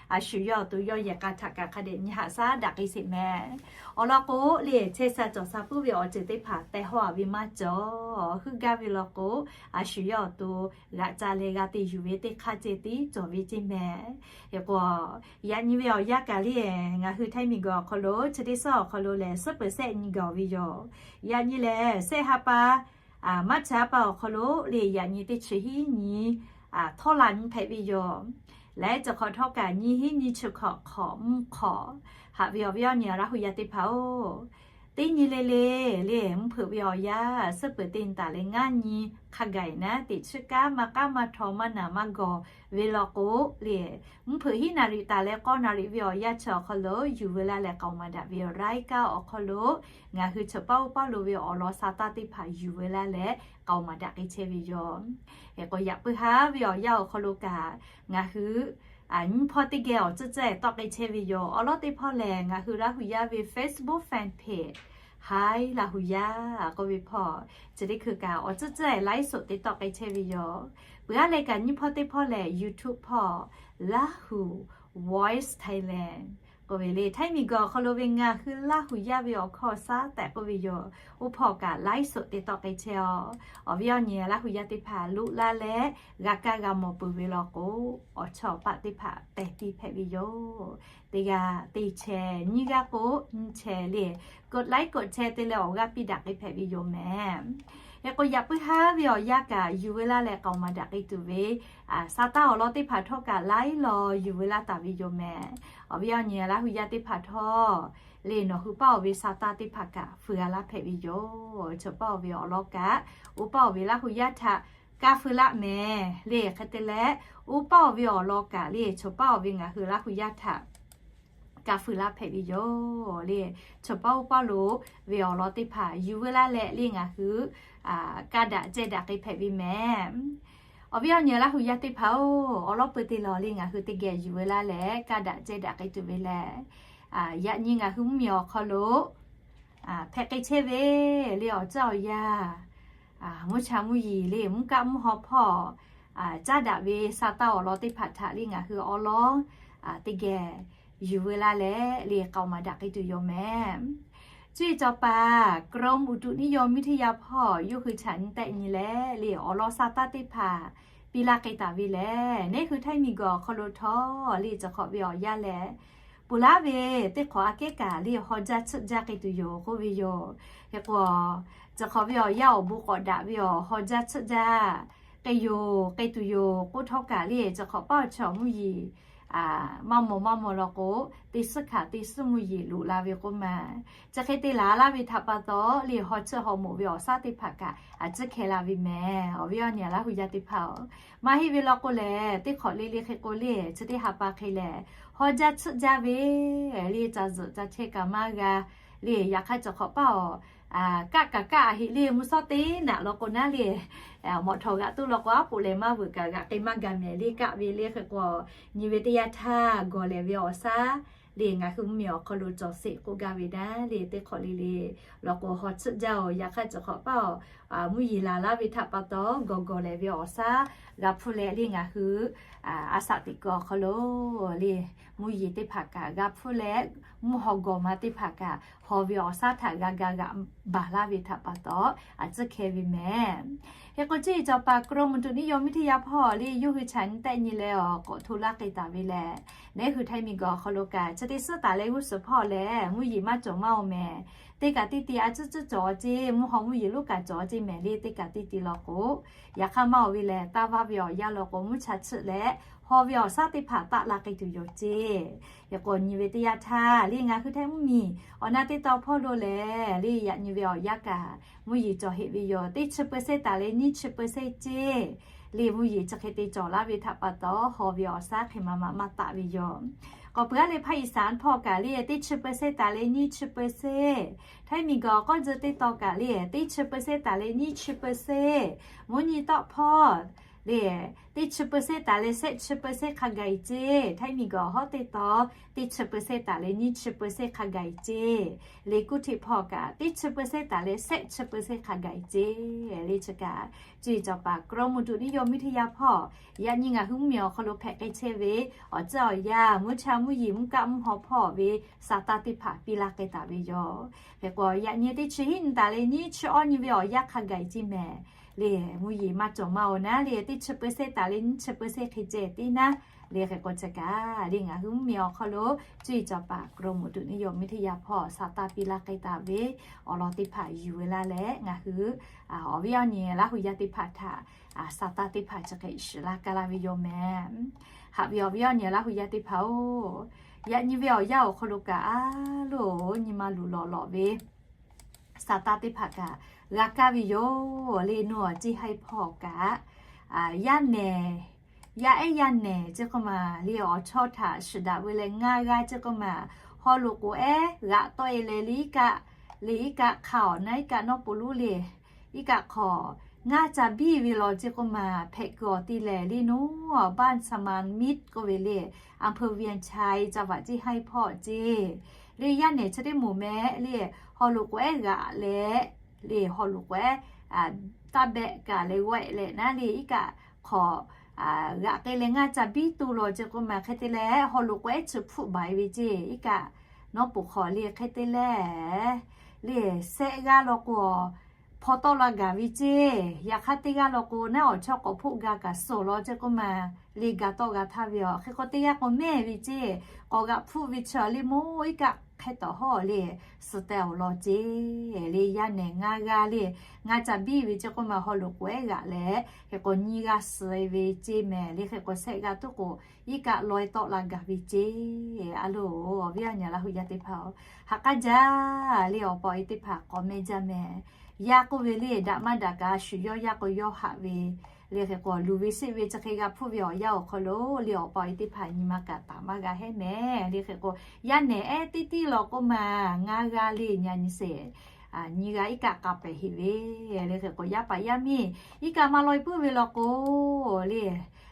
a shu yawˇ awˬ to yawˇ yehˬ k'a htaꞈ kaꞈ hk'a dehꞈ nyi haꞈ shaˉ daꞈ k'ai sheˍ mehˍ. Awˬ lawn k'o le, chehˇ sha cawˬ sha puiˉ ve awˬ ceuˬ teˇ hpaˍ teh hawˇ a ve maˇ cawˬ. Heuˆ gaˇ ve law k'o, a shu yawˇ awˬ to g'aꞈ ca leh g'a te yuˬ ve teˇ hk'aˇ ceh tiˉ cawˬ ve ceˇ mehˍ. Hk'e k'o, yaꞈ nyi ve awˬ yanˇ kaꞈ le, ngaˬ hui Htaiˇ miˬguiˬ awˬ hk'aw lo chi teˇ suhˉ awˬ hk'aw lo lehˬ suhˉ peuˬ sehˆ nyi gaˬ ve yoˬ. Yaꞈ nyi lehˬ sehˆ ha pa, maˇ cha pa awˬ hk'aw lo le yaꞈ nyi teˇ chi hiˉ nyi htawˇ la nyi hpehꞈ ve yoˬ. Leh cawˬ hk'awꞈ htawˇ kaꞈ nyi hiˉ nyi chi hk'awꞈ hk'awꞈ mvuhˇ hk'awꞈ. Haꞈ ve awˬ viˉ awˬ nyi Laˇ huˍ yaˇ teˇ hpaˍ-oˬ, teˇ nyi le le le mvuhˇ hpeuꞈ ve awˬ yanˇ suhˉ peuˬ te nyi taˍ leh ngaˇ nyi hk'a gaˬ naˉ teꞈ chiˇ kaˉ maˇ k'aˉ maˇ htaw maˇ naˍ maˇ gawˬ ve law k'o le, mvuhˇ hpeuꞈ hiˉ naˍ riˍ taˍ leh k'awˇ naˍ riˍ ve awˬ yanˇ chi awˬ hk'aw lo yuˬ veu laˇ leh k'aoˍ maˍ daꞈ ve รายการ awˬ hk'aw lo ngaˬ hui chaw paˇ oˇ paˇ lo ve awˬ lawn sa taˇ teˇ hpaˍ yuˬ veu laˇ leh k'aoˍ maˍ daꞈ k'ai chehˇ ve yoˬ. Hk'e k'o, yaꞈ puiˉ haˉ ve awˬ yanˇ awˬ hk'aw lo kaꞈ ngaˬ hui nyiˇ hpawˇ teˇ geh awˬ tcuhˉ tcuhˉ tawˆ k'ai chehˇ ve yoˬ. Awˬ lawn teˇ hpawˇ lehˬ, ngaˬ hui Laˇ huˍ yaˇ ve Facebook fan page Htaiˇ Laˇ huˍ yaˇ k'oˆ ve hpawˇ, chi teˇ hkui kaꞈ awˬ tcuhˉ tcuhˉ laiˉ suhˍ te tawˆ k'ai chehˇ ve yoˬ. Peuˬ a leh kaꞈ nyiˇ hpawˇ teˇ hpawˇ lehˬ, YouTube hpawˇ Laˇ huˍ Voice Thailand k'oˆ ve le, Htaiˇ miˬguiˬ awˬ hk'aw lo ve ngaˬ hui Laˇ huˍ yaˇ ve awˬ hkawˇ shaˉ tehꞈ k'oˆ ve yoˬ. Oˇ hpawˇ kaꞈ laiˉ suhˍ te tawˆ k'ai chehˇ-oˬ. Awˬ viˉ awˬ nyi Laˇ huˍ yaˇ teˇ hpaˍ loꞈ laˇ leh g'a kaˇ g'a mawˬ peuˬ ve law k'o, awˬ chawˇ awˬ paˆ teˇ hpaˍ pehˬ piˇ hpehꞈ ve yoˬ. Teˇ g'aˇ teˇ chehˇ, nyiˇ g'aˇ k'o nyiˇ chehˇ le, กดไลค์ กดแชร์ te leh awˬ g'aˇ piˇ daꞈ k'ai hpehꞈ ve yoˬ mehˍ. Hk'e k'o, yaꞈ puiˉ haˉ ve awˬ yanˇ kaꞈ yuˬ veu laˇ leh k'aoˍ maˍ daꞈ k'ai tuˬ ve sa taˇ awˬ lawn teˇ hpaˍ htawˇ kaꞈ laiˉ law yuˬ veu laˇ taˍ ve yoˬ mehˍ. Awˬ viˉ awˬ nyi Laˇ huˍ yaˇ teˇ hpaˍ htawˇ le, nawˬ hui paˇ oˬ ve sa taˇ teˇ hpaˍ kaꞈ feu g'a laˇ hpehꞈ ve yoˬ. Chaw paˇ oˬ ve awˬ lawn kaꞈ, oˇ paˇ oˬ ve Laˇ huˍ yaˇ htaꞈ kaˇ feu laˇ mehˍ le. Hk'e te leh, oˇ paˇ oˬ ve awˬ lawn kaꞈ le, chaw paˇ oˬ ve ngaˬ hui Laˇ huˍ yaˇ htaꞈ kaˇ feu laˇ hpehꞈ ve yoˬ le. Chaw paˇ oˇ paˇ lo ve awˬ lawn teˇ hpaˍ yuˬ veu laˇ leh le ngaˬ hui kaˇ daꞈ cehˇ daꞈ k'ai hpehꞈ ve mehˍ. Awˬ viˉ awˬ nyi Laˇ huˍ yaˇ teˇ hpaˍ-oˬ, awˬ lawn peuˬ te lawˬ le ngaˬ hui teˇ geh yuˬ veu laˇ leh kaˇ daꞈ cehˇ daꞈ k'ai tuˬ ve lehˬ, yaꞈ nyi ngaˬ hui mvuhˇmiˬ awˬ hk'aw lo hpehꞈ k'ai chehˇ ve le awˬ ceuˬ awˬ yanˇ, mvuhˇ cha mvuhˇ yiˍ le mvuhˇ kaˆ mvuhˇ haw hpawˇ caˇ daꞈ ve sa taˇ awˬ lawn teˇ hpaˍ htaꞈ le ngaˬ hui awˬ lawn teˇ geh yuˬ veu laˇ leh le k'aoˍ maˍ daꞈ k'ai tuˬ yoˬ mehˍ. Cuˇ yiˍ cawˬ paˍ กรมอุตุนิยมวิทยา hpawˇ yawˇ hui htaꞈ nyi tehˆ nyi leh le awˬ lawn sa taˇ teˇ hpaˍ piˇ laˇ k'ai taˍ ve lehˬ, neˇ hui Htaiˇ miˬguiˬ awˬ hk'aw lo htawˇ le cawˬ hk'awꞈ ve awˬ yanˇ lehˬ, Peuˬ laˇ ve teˇ hk'awꞈ aꞈ kehˉ kaꞈ le, haw jaˇ tsuhˆ jaˇ k'ai tuˬ yoˬ k'oˆ ve yoˬ. Hk'e k'o, chi hk'awꞈ ve awˬ yanˇ awˬ bon k'awꞈ daꞈ ve awˬ haw jaˇ tsuhˆ jaˇ k'ai yoˬ, k'ai tuˬ yoˬ k'oˆ htawˇ kaꞈ le, chi hk'awꞈ paˉ awˬ chi awˬ mvuhˇ yeˬ maˇ mawˬ maˇ mawˬ law k'o, teˇ suhˉ hkanˍ teˇ suhˉ mvuhˇ yeˬ loꞈ la ve k'oˆ ma. Chi hk'e te laˬ laˇ ve htaꞈ pa taw le, haw tsuhˆ haw moˍ ve awˬ shaˉ teˇ hpaˍ kaꞈ a ciˉ hkeh la ve mehˍ. Awˬ viˉ awˬ nyi Laˇ huˍ yaˇ teˇ hpaˍ-oˬ, maˇ heˆ ve law k'o lehˬ, teˇ hk'awꞈ le le hk'e k'o le, chi teˇ ha pa hk'e lehˬ, haw jaˇ tsuhˆ jaˇ ve le, ca zuhꞈ ca chehˇ kaꞈ maˇ g'a le. Yaꞈ hk'aˇ chi hk'awꞈ paˉ awˬ kaˆ kaꞈ kaˆ a heˆ le, mvuhˇ shawˉ teˇ naꞈ law k'o naˉ le, mawꞈ htawˍ g'aꞈ tuˉ law k'o, aˉ poꞈ lehˬ maˇ veuꞈ kaꞈ g'aꞈ k'ai maˇ gaˬ mehˍ le, kaˆ ve le. Hk'e k'o, nyi ve teˇ yanˇ htaˇ gawˬ lehˬ ve awˬ shaˉ le, ngaˬ hui mvuhˇ miˬ awˬ hk'aw lo cawˬ sheˍ k'oˆ gaˇ ve naˉ le, teˇ hk'awꞈ le le law k'o, haw tsuhˆ jaˇ-oˬ. Yaꞈ hk'aˇ chi hk'awꞈ paˉ awˬ mvuhˇ yeˬ laˬ laˇ ve htaꞈ pa taw, gawˬ gawˬ lehˬ ve awˬ shaˉ g'a hpfuhˇ leh le, ngaˬ hui a shaꞈ teꞈ kuiˬ awˬ hk'aw lo le, mvuhˇ yeˬ teˇ hpaˍ kaꞈ g'a hpfuhˇ leh, mvuhˇ haw gawˬ ma teˇ hpaˍ kaꞈ haw ve awˬ shaˉ htaꞈ g'a ga g'aꞈ baˬ laˇ ve htaꞈ pa taw, a ciˉ hkeh ve mehˍ. Hk'e k'o, cuˇ yiˍ cawˬ paˍ กรมอุตุนิยมวิทยา hpawˇ le, yawˇ hui chaꞈ nyi tehˆ nyi leh awˬ k'awꞈ hto laˇ k'ai taˍ ve lehˬ, neˉ hui Htaiˇ miˬ guiˬ awˬ hk'aw lo kaꞈ chi teˇ suhˉ taˍ leh g'uˇ suhˍ hpawˇ lehˬ, mvuhˇ yeˬ maˇ cawˬ maˇ-oˬ mehˍ. Teˇ kaꞈ teˇ ti a ciˉ ciˉ cawˬ ceˇ, mvuhˇ haw mvuhˇ yeˬ lonˉ kaꞈ cawˬ ceˇ mehˍ le, teˇ kaꞈ teˇ ti law k'o. Yaꞈ hk'aˇ maˇ-oˬ ve lehˬ, taˇ vaˇ ve awˬ yanˇ law k'o, mvuhˇ cha chiˆ leh haw ve awˬ shaˉ teˇ hpaˍ taˆ la k'ai tuˬ yoˬ ceˇ. Hk'e k'o, nyi ve teˇ yanˇ htaˇ le, ngaˬ hui Htaiˇ mvuhˇ miˬ awˬ na teˇ taw hpawˇ lo lehˬ le, yaꞈ nyi ve awˬ yanˇ kaꞈ mvuhˇ yeˬ cawˬ heˆ ve yoˬ. Teˇ chi เปอร์เซ็นต์ taˍ leh nyiˇ chi เปอร์เซ็นต์ ceˇ le, mvuhˇ yeˬ chi hk'e te cawˬ laˇ ve htaꞈ pa taw, haw ve awˬ shaˉ hk'e ma ma maˇ taˆ ve yoˬ. K'awꞈ peuˬ-a leh, ภาคอีสาน hpawˇ kaꞈ le, teˇ chi เปอร์เซ็นต์ taˍ leh nyiˇ chi เปอร์เซ็นต์, Htaiˇ miˬ guiˬ awˬ k'awˇ tcuh teˇ taw kaꞈ le, teˇ chi เปอร์เซ็นต์ taˍ leh nyiˇ chi เปอร์เซ็นต์, mvuhˇ nyi tawˆ hpawˇ le, teˇ chi เปอร์เซ็นต์ taˍ leh shehˆ chi เปอร์เซ็นต์ hk'a gaˬ-e ceˇ. Htaiˇ miˬ guiˬ awˬ hawˉ teˇ taw, teˇ chi เปอร์เซ็นต์ taˍ leh nyiˇ chi เปอร์เซ็นต์ hk'a gaˬ-e ceˇ. Le kuˇ htiˆ hpawˇ kaꞈ, teˇ chi เปอร์เซ็นต์ taˍ leh shehˆ chi เปอร์เซ็นต์ hk'a gaˬ-e ceˇ. Le chi kaꞈ, cuˇ yiˍ cawˬ paˍ กรมอุตุนิยมวิทยา hpawˇ yaꞈ nyi ngaˬ hui mvuhˇ miˬ awˬ hk'aw lo hpehꞈ k'ai chehˇ ve awˬ ceuˬ awˬ yanˇ, mvuhˇ cha mvuhˇ yeˬ mvuhˇ kaˆ mvuhˇ haw hpawˇ ve saˍ taˇ teˇ hpaˍ piˇ laˇ k'ai taˍ ve yoˬ. Hk'e k'o, yaꞈ nyi teˇ chi hiˉ nyi taˍ leh nyiˇ chi awˇ nyi ve awˬ yanˇ hk'a gaˬ-e ceˇ mehˍ le, mvuhˇ yeˬ maˇ cawˬ maˇ-oˬ naˉ le, teˇ chi เปอร์เซ็นต์ taˍ leh nyiˇ chi เปอร์เซ็นต์ hk'e ceh tiˉ naˉ le. Hk'e k'o, chi kaꞈ le ngaˬ hui mvuhˇ miˬ awˬ hk'aw lo cuˇ yiˍ cawˬ paˍ กรมอุตุนิยมวิทยา hpawˇ saˍ taˇ piˇ laˇ k'ai taˍ ve awˬ lawn teˇ hpaˍ yuˬ ve laˇ leh, ngaˬ hui awˬ viˉ awˬ nyi Laˇ huˍ yaˇ teˇ hpaˍ htaꞈ saˍ taˇ teˇ hpaˍ chi hk'e shiˍ laˇ ka laˇ ve yoˬ mehˍ. Haꞈ ve awˬ viˉ awˬ nyi Laˇ huˍ yaˇ teˇ hpaˍ-oˬ, yaꞈ nyi ve awˬ yanˇ awˬ hk'aw lo kaꞈ, a loˬ nyi ma luˬ lawꞈ lawꞈ ve saˍ taˇ teˇ hpaˍ kaꞈ g'a kaˇ ve yoˬ le. Nawˬ ciˇ haiˇ hpawˇ kaꞈ, yaˇ nehˬ, yaˇ ehˉ yaˇ nehˬ ceˇ k'oˆ ma le, awˬ chawˇ htaꞈ shiˍ daꞈ ve leh ngaˇ g'aˇ ceˇ k'oˆ ma, haw loꞈ k'oˍ ehˉ g'aꞈ tawˆ e leh le, iˉ kaˆ le iˉ kaˆ hk'a awˬ na iˉ kaˆ nawˉ po lonˉ le, iˉ kaˆ hk'aw ngaˇ ca biˇ ve law ceˇ k'oˆ ma, hpehꞈ kuiˬ awˬ ti lehˬ le, nawˬ บ้านสมานมิตร k'oˆ ve le, อำเภอเวียงชัย จังหวัดเชียงราย hpawˇ ceˇ. Le yaˇ nehˬ chi teˇ moˍ mehˍ le, haw loꞈ k'oˍ ehˉ g'aꞈ leh le, haw loꞈ k'oˍ ehˉ taˇ behꞈ kaꞈ leh g'awehꞈ leh naˉ le, iˉ kaˆ hk'aw g'aꞈ k'ai leh ngaˇ ca biˇ to law ceˇ k'oˆ ma, hk'e te leh haw loꞈ k'oˍ ehˉ chi hpfuhˆ baˬ-e ve ceˇ. Iˉ kaˆ nawˉ po hk'aw le hk'e te leh le, shehˆ g'aˇ law k'o hpaw tawˆ la gaˬ ve ceˇ. Yaꞈ hk'aˇ teˇ g'aˇ law k'o naˉ awˬ chawˇ k'awꞈ hpoˆ ga kaꞈ suhˍ law ceˇ k'oˆ ma, le ga tawˆ g'a htaˇ ve aˬ. Hk'e k'o teˇ g'aˇ k'o mehˇ ve ceˇ, k'awꞈ g'aꞈ hpfuhˆ ve chi le, mawˇ iˉ kaˆ hk'e tawˍ hawˇ le, suh teh awˬ lawn ceˇ. Le yaˇ nehˬ ngaˇ g'aˇ le, ngaˇ ca biˇ ve ceˇ k'oˆ ma, haw loꞈ k'oˍ ehˉ g'aꞈ leh, hk'e k'o nyiˇ g'aˇ suh ve ceˇ mehˍ le. Hk'e k'o shehˆ g'aˇ tuˉ k'o iˉ kaˆ laweh tawˆ la gaˬ ve ceˇ. A loˬ, awˬ viˉ awˬ nyi Laˇ huˍ yaˇ teˇ hpaˍ-oˬ, ha k'aˉ jaˇ le, awˬ pa awˬ e teˇ hpaˍ k'awꞈ meh jaˇ mehˍ. Yaˇ k'oˆ ve le, daꞈ maˇ daꞈ kaꞈ shuˍ yawˇ yaˇ k'o yawˇ haꞈ ve le. Hk'e k'o luˬ ve sheˆ ve chi hk'e g'a hpfuhˆ ve awˬ yanˇ awˬ hk'aw lo le, awˬ pa awˬ e teˇ hpaˍ nyi ma kaꞈ taˍ maˇ g'a hehˉ mehˍ. Le hk'e k'o yaˇ nehˬ ehˉ teˇ tiˉ law k'oˆ ma, ngaˇ g'aˇ le, nyi nyi sheˍ, nyiˇ g'aˇ iˉ kaˆ k'a pehˍ heˆ ve le. Hk'e k'o yaˇ paˍ yaˇ miˇ iˉ kaˆ maˇ laweh puiˉ ve law k'o le,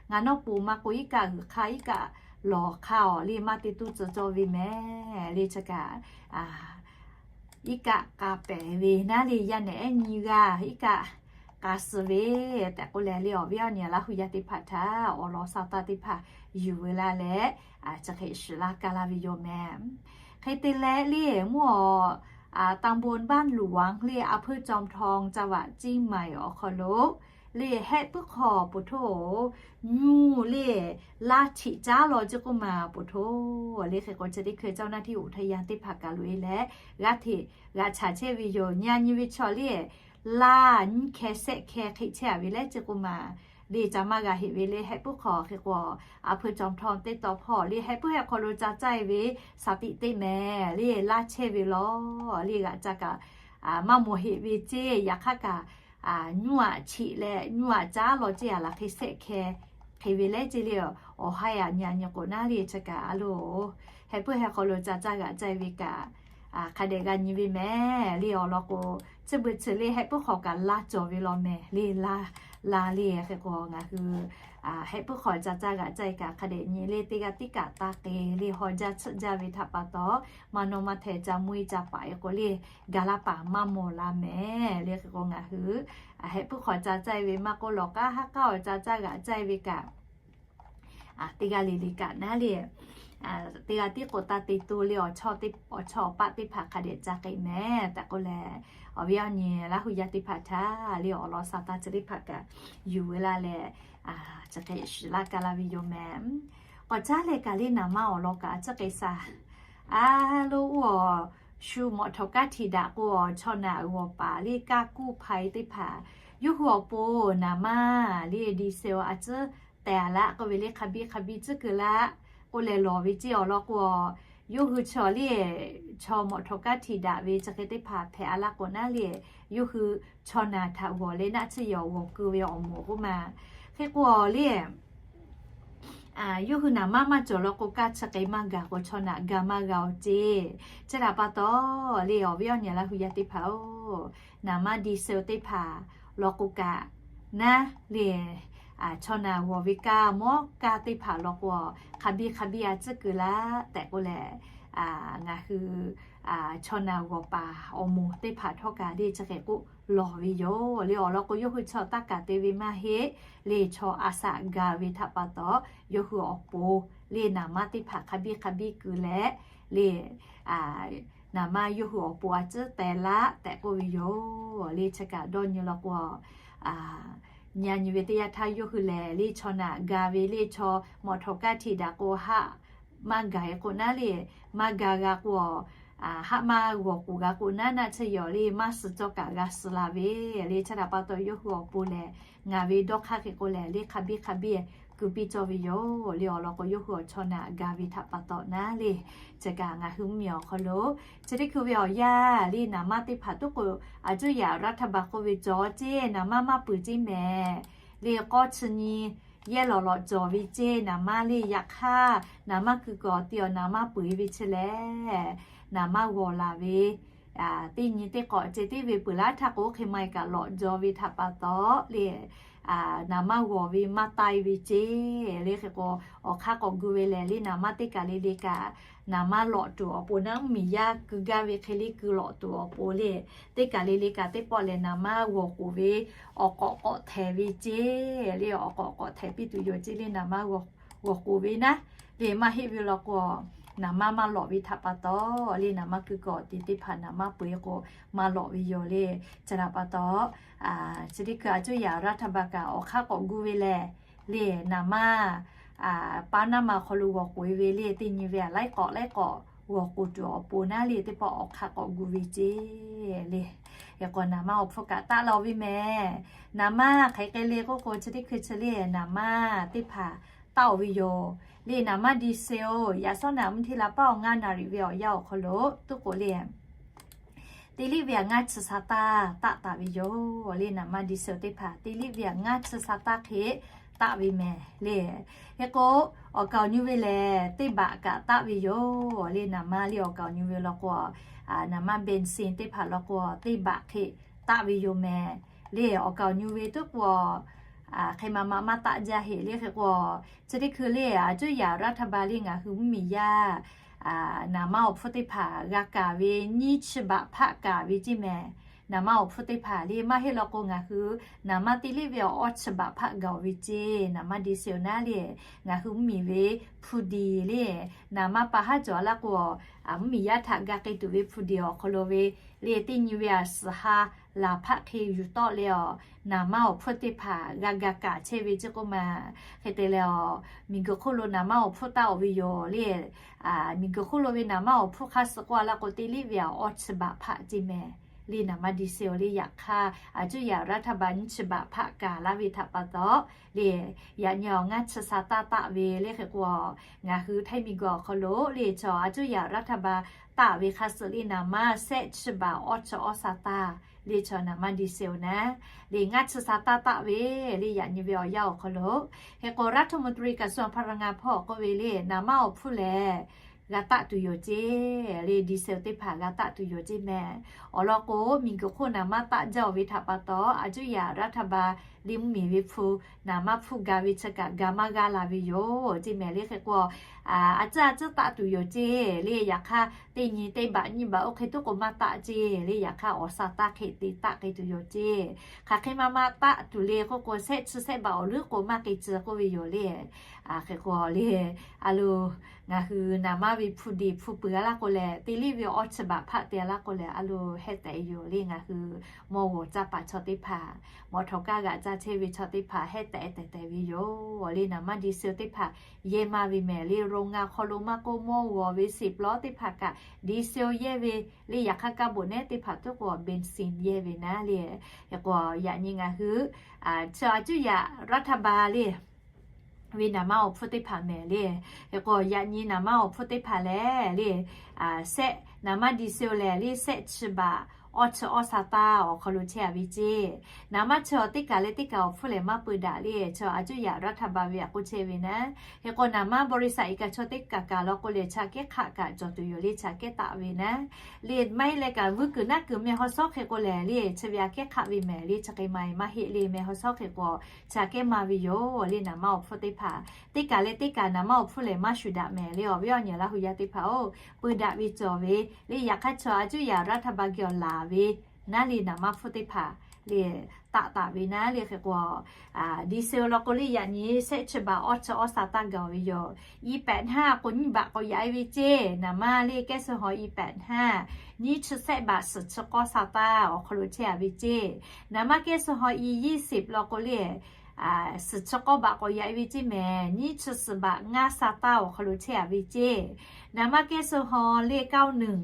ngaˬ nawˉ po maˇ k'o iˉ kaˆ g'uiˬ hk'aˇ iˉ kaˆ lawˬ hk'aˇ awˬ le maˇ te tuˬ tcuh cawˇ ve mehˍ. Le chi kaꞈ iˉ kaˆ k'a pehˍ ve naˉ le, yaˇ nehˬ ehˉ nyiˇ g'aˇ iˉ kaˆ k'a suh ve tehꞈ k'oˆ leh le, awˬ viˉ awˬ nyi Laˇ huˍ yaˇ teˇ hpaˍ htaꞈ awˬ lawn sha taˇ teˇ hpaˍ yuˬ ve laˇ leh, chi hk'e shiˍ laˇ ka laˇ ve yoˬ mehˍ. Hk'e te leh le, mvuhˇ awˬ ตำบลบ้านหลวง le, อำเภอจอมทอง จังหวัดเชียงใหม่ awˬ hk'aw lo Le hehˆ puiˉ hk'aw poˬ htoˇ, nyuˇ le laˇ htiꞈ caˉ law ceˇ k'oˆ ma poˬ htoˇ. Le hk'e k'o chi teˇ hkui เจ้าหน้าที่อุทยาน teˇ hpaˍ kaꞈ loꞈ e leh, g'aˇ hteꞈ g'aꞈ chaꞈ chehˇ ve yoˬ. Nyi nyi ve chaw le laˇ nyiˇ hkeh shehˆ hkeh hk'e chehˇ a ve leh ceˇ k'oˆ ma, le ca maˇ g'a heꞈ ve le hehˆ puiˉ hk'aw hk'e k'o, a hpu cawˬ htaw teˇ taw hpawˇ le hehˆ puiˉ hehˆ hk'aw lo ca caˇ e ve สถิติ mehˍ le laˇ chehˇ ve law, le g'aꞈ ca kaꞈ maˇ mawˬ heꞈ ve ceˇ. Yaꞈ hk'aˇ kaꞈ nyuˇ aꞈ htiꞈ leh nyuˇ aꞈ caˉ law ceˇ a laˬ hk'e shehˆ hkeh hk'e ve leh ceˇ le, awˬ haiˉ aꞈ nyi a nyi k'o naˉ le chi kaꞈ a loˬ, hehˆ puiˉ hehˆ hk'aw lo ca caˇ g'aꞈ caˇ e ve kaꞈ hk'a dehꞈ g'a nyi ve mehˍ le. Awˬ lawn k'o, chi beuꞈ chi le hehˆ puiˉ hk'aw kaꞈ laˇ cawˬ ve law mehˍ le. Laˇ, laˇ le hk'e k'o ngaˬ hui hehˆ puiˉ hk'aw ca caˇ g'aꞈ caˇ e kaꞈ hk'a dehꞈ nyi le teˇ g'aˇ tiˉ kaꞈ taˇ k'e le haw jaˇ tsuhˆ jaˇ ve htaꞈ pa taw, maˇ nawˇ maˇ hteh ca muˇ e ca paˍ e k'o le ga laˇ paˍ maˇ mawˬ la mehˍ le. Hk'e k'o ngaˬ hui hehˆ puiˉ hk'aw ca caˇ e ve maˇ k'oˆ lawˬ k'aˉ haˉ k'aˉ awˬ ca caˇ g'aꞈ caˇ e ve kaꞈ teˇ g'aˇ le le kaꞈ naˉ le, teˇ g'aˇ tiˉ k'o taˇ te to le awˬ chawˇ awˬ paˆ teˇ hpaˍ hk'a dehꞈ ca k'e mehˍ tehꞈ k'oˆ leh, awˬ viˉ awˬ nyi Laˇ hu yaˇ teˇ hpaˍ htaꞈ le awˬ lawn sa taˇ chi teˇ hpaˍ kaꞈ yuˬ ve laˇ leh, chi hk'e shiˍ laˇ ka laˇ ve yoˬ mehˍ. K'awꞈ caˉ leh kaꞈ le naˍ manˇ awˬ lawn kaꞈ a ciˉ k'ai sha a lo oˇ awˬ shu mawꞈ htawꞈ kaˉ htiꞈ daꞈ k'o, awˬ chaw naꞈ g'awˬ paˍ le kaˇ kuˇ hpaˍ e teˇ hpaˍ yawˇ hui awˬ pon naˍ manˇ le diesel a ciˉ tehˬ a laˇ k'oˆ ve le hk'a biˇ hk'a biˇ tcuhˉ kuiˬ laˇ k'oˆ leh lawˬ ve ceˇ. Awˬ lawn k'o, yawˇ hui chaw le chaw mawꞈ htawꞈ kaˉ htiꞈ daꞈ ve chi hk'e teˇ hpaˍ hpehꞈ a laˇ k'o naˉ le, yawˇ hui chaw naꞈ htaꞈ g'awˬ leh naˆ tsuhˇ yawˬ g'awˬ keu ve awˬ moˍ k'oˆ ma. Hk'e k'o le yawˇ hui naˍ manˇ maˇ cawˬ law k'o, kaˇ chi k'ai maˇ gaˬ k'o, chaw naꞈ ga maˇ g'a-oˬ ceˇ. Chi htaꞈ pa taw le awˬ viˉ awˬ nyi Laˇ hu yaˇ teˇ hpaˍ-oˬ, naˍ manˇ diesel teˇ hpaˍ law k'o kaꞈ naˉ le, chaw naꞈ g'awˬ ve kaˇ mawˇ kaˇ teˇ hpaˍ law k'o, hk'a biˇ hk'a biˇ a ciˉ kuiˬ laˇ tehꞈ k'oˆ leh, ngaˬ hui chaw naꞈ g'awˬ paˍ awˬ moˍ teˇ hpaˍ htawˇ kaꞈ le chi hk'e k'oˆ lawˬ ve yoˬ le. Awˬ lawn k'o, yawˇ hui chaw taˇ kaˍ te ve maˇ heˆ le, chaw a shaꞈ ga ve htaꞈ pa taw, yawˇ hui awˬ pon le naˍ manˇ teˇ hpaˍ hk'a biˇ hk'a biˇ kuiˬ leh le naˍ manˇ yawˇ hui awˬ pon a ciˉ teh laˇ tehꞈ k'oˆ ve yoˬ le. Chi kaꞈ dawˇ nyi law k'o, nyi a nyi ve teˇ yanˇ htaˇ yawˇ hui lehˬ le chaw naꞈ ga ve le chaw mawꞈ htawꞈ kaˇ htiꞈ daꞈ k'o haˆ maˇ gaˬ e k'o naˉ le, maˇ ga g'a k'o, haˆ maˇ g'awˬ k'oˍ g'a k'o naˉ, naˆ tsuhˇ yawˬ le maˇ suh cawˇ kaꞈ g'a suh la ve le. Chi htaꞈ pa taw yawˇ hui awˬ pon lehˬ ngaˬ ve dawˇ hk'aˇ hk'e k'o lehˬ le hk'a biˇ hk'a biˇ kuiˬ piˇ cawˇ ve yoˬ le. Awˬ lawn k'o, yawˇ hui awˬ chaw naꞈ ga ve htaꞈ pa taw naˉ le. Chi kaꞈ ngaˬ hui mvuhˇmiˬ awˬ hk'aw lo chi teˇ hkui ve awˬ yanˇ le naˍ manˇ teˇ hpaˍ tuˉ k'o, a cuˇ yaꞈ raˇ htaˇ baˬ k'oˆ ve cawˬ ceˇ, naˍ manˇ maˇ peuˬ ceˇ mehˍ le. K'awˇ chi nyi yehˇ lawꞈ lawꞈ cawˬ ve ceˇ, naˍ manˇ le yaꞈ hk'aˇ naˍ manˇ kuiˬ kawꞈ te awˬ naˍ manˇ peuˬ e ve chi lehˬ, naˍ manˇ g'awˬ laˬ ve teˇ nyi teˇ k'awꞈ ceh teˇ ve peuˬ laˇ htaˇ k'o, oˇ hk'e maˇ e kaꞈ lawꞈ jaw ve htaꞈ pa taw le, naˍ manˇ g'awˬ ve maˇ taiˇ ve ceˇ le. Hk'e k'o, awˬ hk'aˇ k'awꞈ gu ve lehˬ le naˍ manˇ teˇ kaˬ le le kaꞈ naˍ manˇ lawꞈ tuˬ awˬ pon naˉ, mvuhˇmiˬ yaˇ keu gaˇ ve hk'e le keu lawꞈ tuˬ awˬ pon le, teˇ kaˬ le le kaꞈ teˇ pawˆ lehˬ naˍ manˇ g'awˬ k'oˍ ve awˬ k'awꞈ k'awꞈ htehˍ ve ceˇ le. Awˬ k'awꞈ k'awꞈ htehˍ piˇ tuˬ yoˬ ceˇ le naˍ manˇ g'awˬ k'oˍ ve naˉ le. Maˇ heˆ ve law k'o, naˍ manˇ maˇ lawꞈ ve htaꞈ pa taw le naˍ manˇ kuiˬ kawꞈ te teˇ hpaˍ naˍ manˇ peuˬ e k'o maˇ lawꞈ ve yoˬ le. Chi htaꞈ pa taw chi teˇ hkui a cuˇ yaꞈ raˇ htaˇ baˬ kaꞈ awˬ hk'aˇ k'awꞈ gu ve lehˬ le naˍ manˇ paˉ naˉ ma hk'aw lo g'awˬ k'oˍ e ve le teˇ nyi ve a laiˉ k'awꞈ laiˉ k'awꞈ g'awˬ k'oˍ tuˬ awˬ pon naˉ le teˇ pawˆ awˬ hk'aˇ k'awꞈ gu ve ceˇ le. Hk'e k'o naˍ manˇ awˬ hpfuhˇ kaꞈ taˆ la ve mehˍ. Naˍ manˇ hk'aˬ hk'e le k'oˆ k'o, chi teˇ hkui chi le naˍ manˇ teˇ hpaˍ taˆ-oˬ ve yoˬ le. Naˍ manˇ ดีเซล yaꞈ shawˉ naꞈ mvuhˇ hteˇ la paˉ awˬ ngaˇ naˍ riˍ ve awˬ yanˇ awˬ hk'aw lo tuˉ k'o le teˇ liˆ ve a ngaˇ chi sha taˇ taˆ taˍ ve yoˬ le. Naˍ manˇ ดีเซล teˇ hpaˍ teˇ liˆ ve a ngaˇ chi sha taˇ hk'e taˆ ve mehˍ le. Hk'e k'o, awˬ kaˍ awˬ nyu ve lehˬ teˇ baꞈ kaꞈ taˆ ve yoˬ le. Naˍ manˇ le awˬ kaˍ awˬ nyu ve law k'o, naˍ manˇ เบนซิน teˇ hpaˍ law k'o teˇ baꞈ hk'e taˆ ve yoˬ mehˍ le. Awˬ kaˍ awˬ nyu ve tuˉ k'o hk'e ma ma maˇ taˆ jaˇ heꞈ le. Hk'e k'o, chi teˇ hkui le a cuˇ yaꞈ raˇ htaˇ baˬ le ngaˬ hui mvuhˇmiˬ yaˇ naˍ manˇ awˬ hpfuhˇ teˇ hpaˍ g'a kaˍ ve nyiˇ chi baꞈ hpaˆ kaˍ ve ceˇ mehˍ. naˍ manˇ awˬ hpfuhˇ teˇ hpaˍ le maˇ heˆ law k'o, ngaˬ hui naˍ manˇ te liˇ ve awˬ awˇ chi baꞈ hpaˆ gaˬ-oˬ ve ceˇ. Naˍ manˇ diesel naˉ le, ngaˬ hui mvuhˇmiˬ ve hpu diˬ le, naˍ manˇ pa haˉ cawˬ laˇ k'o, mvuhˇmiˬ yaˇ htaꞈ ga k'ai tuˬ ve hpu diˬ awˬ hk'aw lo ve le, teˇ nyi ve a suhˍ ha laˬ hpaˆ hk'e yuˬ tawˆ leh a, naˍ manˇ awˬ hpfuhˇ teˇ hpaˍ g'a ga kaꞈ chehˇ ve ceˇ k'oˆ ma. Hk'e te leh a, miˬguiˬ hk'oˆ lo naˍ manˇ awˬ hpfuhˇ taˆ-oˬ ve yoˬ le. Miˬguiˬ hk'oˆ lo ve naˍ manˇ awˬ hpfuhˇ hk'aˇ suh k'oˆ a laˇ k'o, te liˇ ve a awˇ chi baꞈ hpaˆ ceˇ mehˍ. Le naˍ manˇ diesel le yaꞈ hk'aˇ, a cuˇ yaꞈ รัฐบาล nyiˇ chi baꞈ hpaˆ kaˬ laˇ ve htaꞈ pa taw, le yaꞈ nyi a ngaˇ chi sa taˇ taˆ ve le hk'e k'o, ngaˬ hui Htaiˇ miˬguiˬ awˬ hk'aw lo le chaw a cuˇ yaꞈ รัฐบาล taˆ ve hk'aˇ suh le naˍ manˇ sehˆ chi baꞈ awˇ chi awˇ sa taˇ le chaw naˍ manˇ diesel naˉ le ngaˇ chi sa taˇ taˆ ve le yaꞈ nyi ve awˬ yanˇ awˬ hk'aw lo, hk'e k'o รัฐมนตรีกระทรวงพลังงาน hpawˇ k'oˆ ve le naˍ manˇ awˬ hpfuhˇ lehˬ g'a taˆ tuˬ yoˬ ceˇ. Le diesel teˇ hpaˍ g'a taˆ tuˬ yoˬ ceˇ mehˍ. Awˬ lawn k'o, miˬguiˬ hk'oˆ naˍ manˇ taˆ jaˇ-oˬ ve htaꞈ pa taw, a cuˇ yaꞈ รัฐบาล le mvuhˇmiˬ ve hpu naˍ manˇ hpfuhˇ ga ve chi kaꞈ ga maˇ g'aˇ la ve yoˬ ceˇ mehˍ. Le hk'e k'o, a ciˉ a ciˉ taˆ tuˬ yoˬ ceˇ. Le yaꞈ hk'aˇ teˇ nyi teˇ baꞈ nyiˇ baꞈ oˇ hk'e tuˉ k'o maˇ taˆ ceˇ. Le yaꞈ hk'aˇ awˬ sa taˇ hk'e te taˆ k'ai tuˬ yoˬ ceˇ. Hk'aˬ hk'e ma ma taˆ tuˬ le k'oˆ k'o, sehˆ chi sehˆ baꞈ awˬ leuˉ k'o maˇ k'ai ci k'oˆ ve yoˬ le. Hk'e k'o le, a lo ngaˬ hui naˍ manˇ ve hpu diˬ hpu peuˬ a laˇ k'o lehˬ, te liˇ ve awˇ chi baꞈ hpaˆ te a laˇ k'o lehˬ, a lo hehˆ tehꞈ yoˬ le. Ngaˬ hui mawˇ g'awˬ caˇ paˍ chaw teˇ hpaˍ, mawˬ htawnˍ kaˇ g'aꞈ caˇ chehˇ ve chaw teˇ hpaˍ hehˆ tehꞈ tehˬ tehˬ ve yoˬ le. Naˍ manˇ diesel teˇ hpaˍ yehˇ maˇ ve mehˍ le. โรงงาน hk'aw lo maˇ k'oˆ, mawˇ g'awˬ ve สิบล้อ teˇ hpaˍ kaꞈ diesel yehˇ ve le. Yaꞈ hk'aˇ คาร์บอน neˉ teˇ hpaˍ tuˉ k'o เบนซิน yehˇ ve naˉ le. Hk'e k'o yaꞈ nyi ngaˬ hui chi a cuˇ yaꞈ รัฐบาล le ve naˍ manˇ awˬ hpfuhˇ teˇ hpaˍ mehˍ le. Hk'e k'o yaꞈ nyi naˍ manˇ awˬ hpfuhˇ teˇ hpaˍ lehˬ le, sehˆ naˍ manˇ diesel lehˬ le sehˆ chi baꞈ awˇ chi awˇ sa taˇ awˬ hk'aw lo chehˇ a ve ceˇ. Naˍ manˇ chi awˬ teˇ kaˬ leh teˇ kaˬ awˬ hpfuhˇ lehˬ maˇ peu daꞈ le. Chi a cuˇ yaꞈ รัฐบาล ve a k'oˆ chehˇ ve naˉ. Hk'e k'o naˍ manˇ บริษัท iˉ kaꞈ chaw teˇ kaˬ kaˬ law k'o lehˬ chi a kehˉ hk'aˆ kaꞈ cawˬ tuˬ yoˬ le. Chi a kehˉ taˆ ve naˉ le. Maˇ heˆ leh kaꞈ vuiˇ kuiˬ naˆ kuiˬ meh haw shawˉ hk'e k'o lehˬ le, chi ve a kehˉ hk'aˆ ve mehˍ le. Chi hk'e ma maˇ heˆ le, meh haw shawˉ hk'e k'o chi a kehˉ ma ve yoˬ le. Naˍ manˇ awˬ hpfuhˇ teˇ hpaˍ teˇ kaˬ leh teˇ kaˬ naˍ manˇ awˬ hpfuhˇ lehˬ maˇ shuˍ daꞈ mehˍ le. Awˬ viˉ awˬ nyi Laˇ hu yaˇ teˇ hpaˍ-oˬ, peu daꞈ ve cawˬ ve le. Yaꞈ hk'aˇ chi a cuˇ yaꞈ รัฐบาล geh awˬ laˬ ve naˉ le naˍ manˇ hpfuhˇ teˇ hpaˍ le taˆ taˍ ve naˉ le. Hk'e k'o diesel law k'o le yaꞈ nyi sehˆ chi baꞈ awˇ chi awˇ sa taˇ gaˬ ve yoˬ. อีแปดห้า k'o nyiˇ baꞈ k'awꞈ yaꞈ e ve ceˇ. Naˍ manˇ le แก๊สโซฮอล์ อีแปดห้า nyiˇ chi sehˆ baꞈ suhˍ chi k'awˇ sa taˇ awˬ hk'aw lo chehˇ a ve ceˇ. Naˍ manˇ แก๊สโซฮอล์ อียี่สิบ law k'o le suhˍ chi k'awˇ baꞈ k'awꞈ yaꞈ e ve ceˇ mehˍ. Nyiˇ chi suhˍ baꞈ ngaˇ sa taˇ awˬ hk'aw lo chehˇ a ve ceˇ. Naˍ manˇ แก๊สโซฮอล์ le เก้าหนึ่ง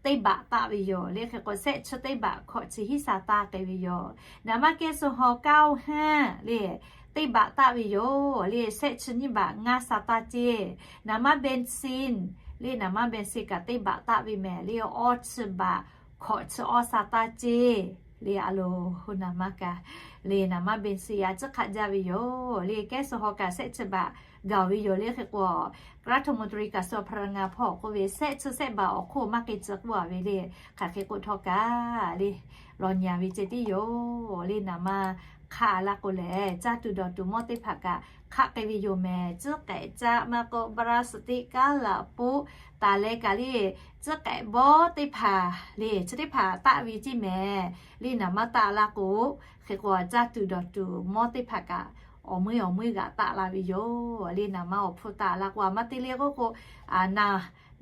teˇ baꞈ taˆ ve yoˬ le. Hk'e k'o sehˆ chi teˇ baꞈ hkawꞈ chi hiˉ sa taˇ k'ai ve yoˬ. Naˍ manˇ แก๊สโซฮอล์ เก้าห้า le teˇ baꞈ taˆ ve yoˬ le. Sehˆ chi nyiˇ baꞈ ngaˇ sa taˇ ceˇ. Naˍ manˇ เบนซิน le naˍ manˇ เบนซิน kaꞈ teˇ baꞈ taˆ ve mehˍ le. Awˇ chi baꞈ hkawꞈ chi awˇ sa taˇ ceˇ le. A lo naˍ manˇ kaꞈ le naˍ manˇ เบนซิน a ciˉ hk'aˆ jaˇ ve yoˬ le. แก๊สโซฮอล์ kaꞈ sehˆ chi baꞈ gaˬ ve yoˬ le. Hk'e k'o รัฐมนตรีกระทรวงพลังงาน hpawˇ k'oˆ ve sehˆ chi sehˆ baꞈ awˬ hk'oˆ maˇ k'ai ci k'oˆ a ve le. Hk'aˬ hk'e k'o htawˇ kaꞈ le law nyi a ve ceh tiˉ yoˬ le. Naˍ manˇ hk'aˆ laˇ k'o lehˬ caˇ tuˬ dawˬ tuˬ mawˇ teˇ hpaˍ kaꞈ hk'aˆ k'ai ve yoˬ mehˍ. Ciˉ k'ehꞈ caˆ maˇ k'o พลาสติก kaˉ laꞈ poˆ taˍ leh kaꞈ le ciˉ k'ehꞈ bawˇ teˇ hpaˍ le chi teˇ hpaˍ taˆ ve ceˇ mehˍ. Le naˍ manˇ taˆ laˇ k'o hk'e k'o caˇ tuˬ dawˬ tuˬ mawˇ teˇ hpaˍ kaꞈ awˬ meuˇ awˬ meuˇ g'aꞈ taˆ la ve yoˬ le. Naˍ manˇ awˬ hpfuhˇ taˆ laˇ k'o a maˇ te le k'oˆ k'o naˍ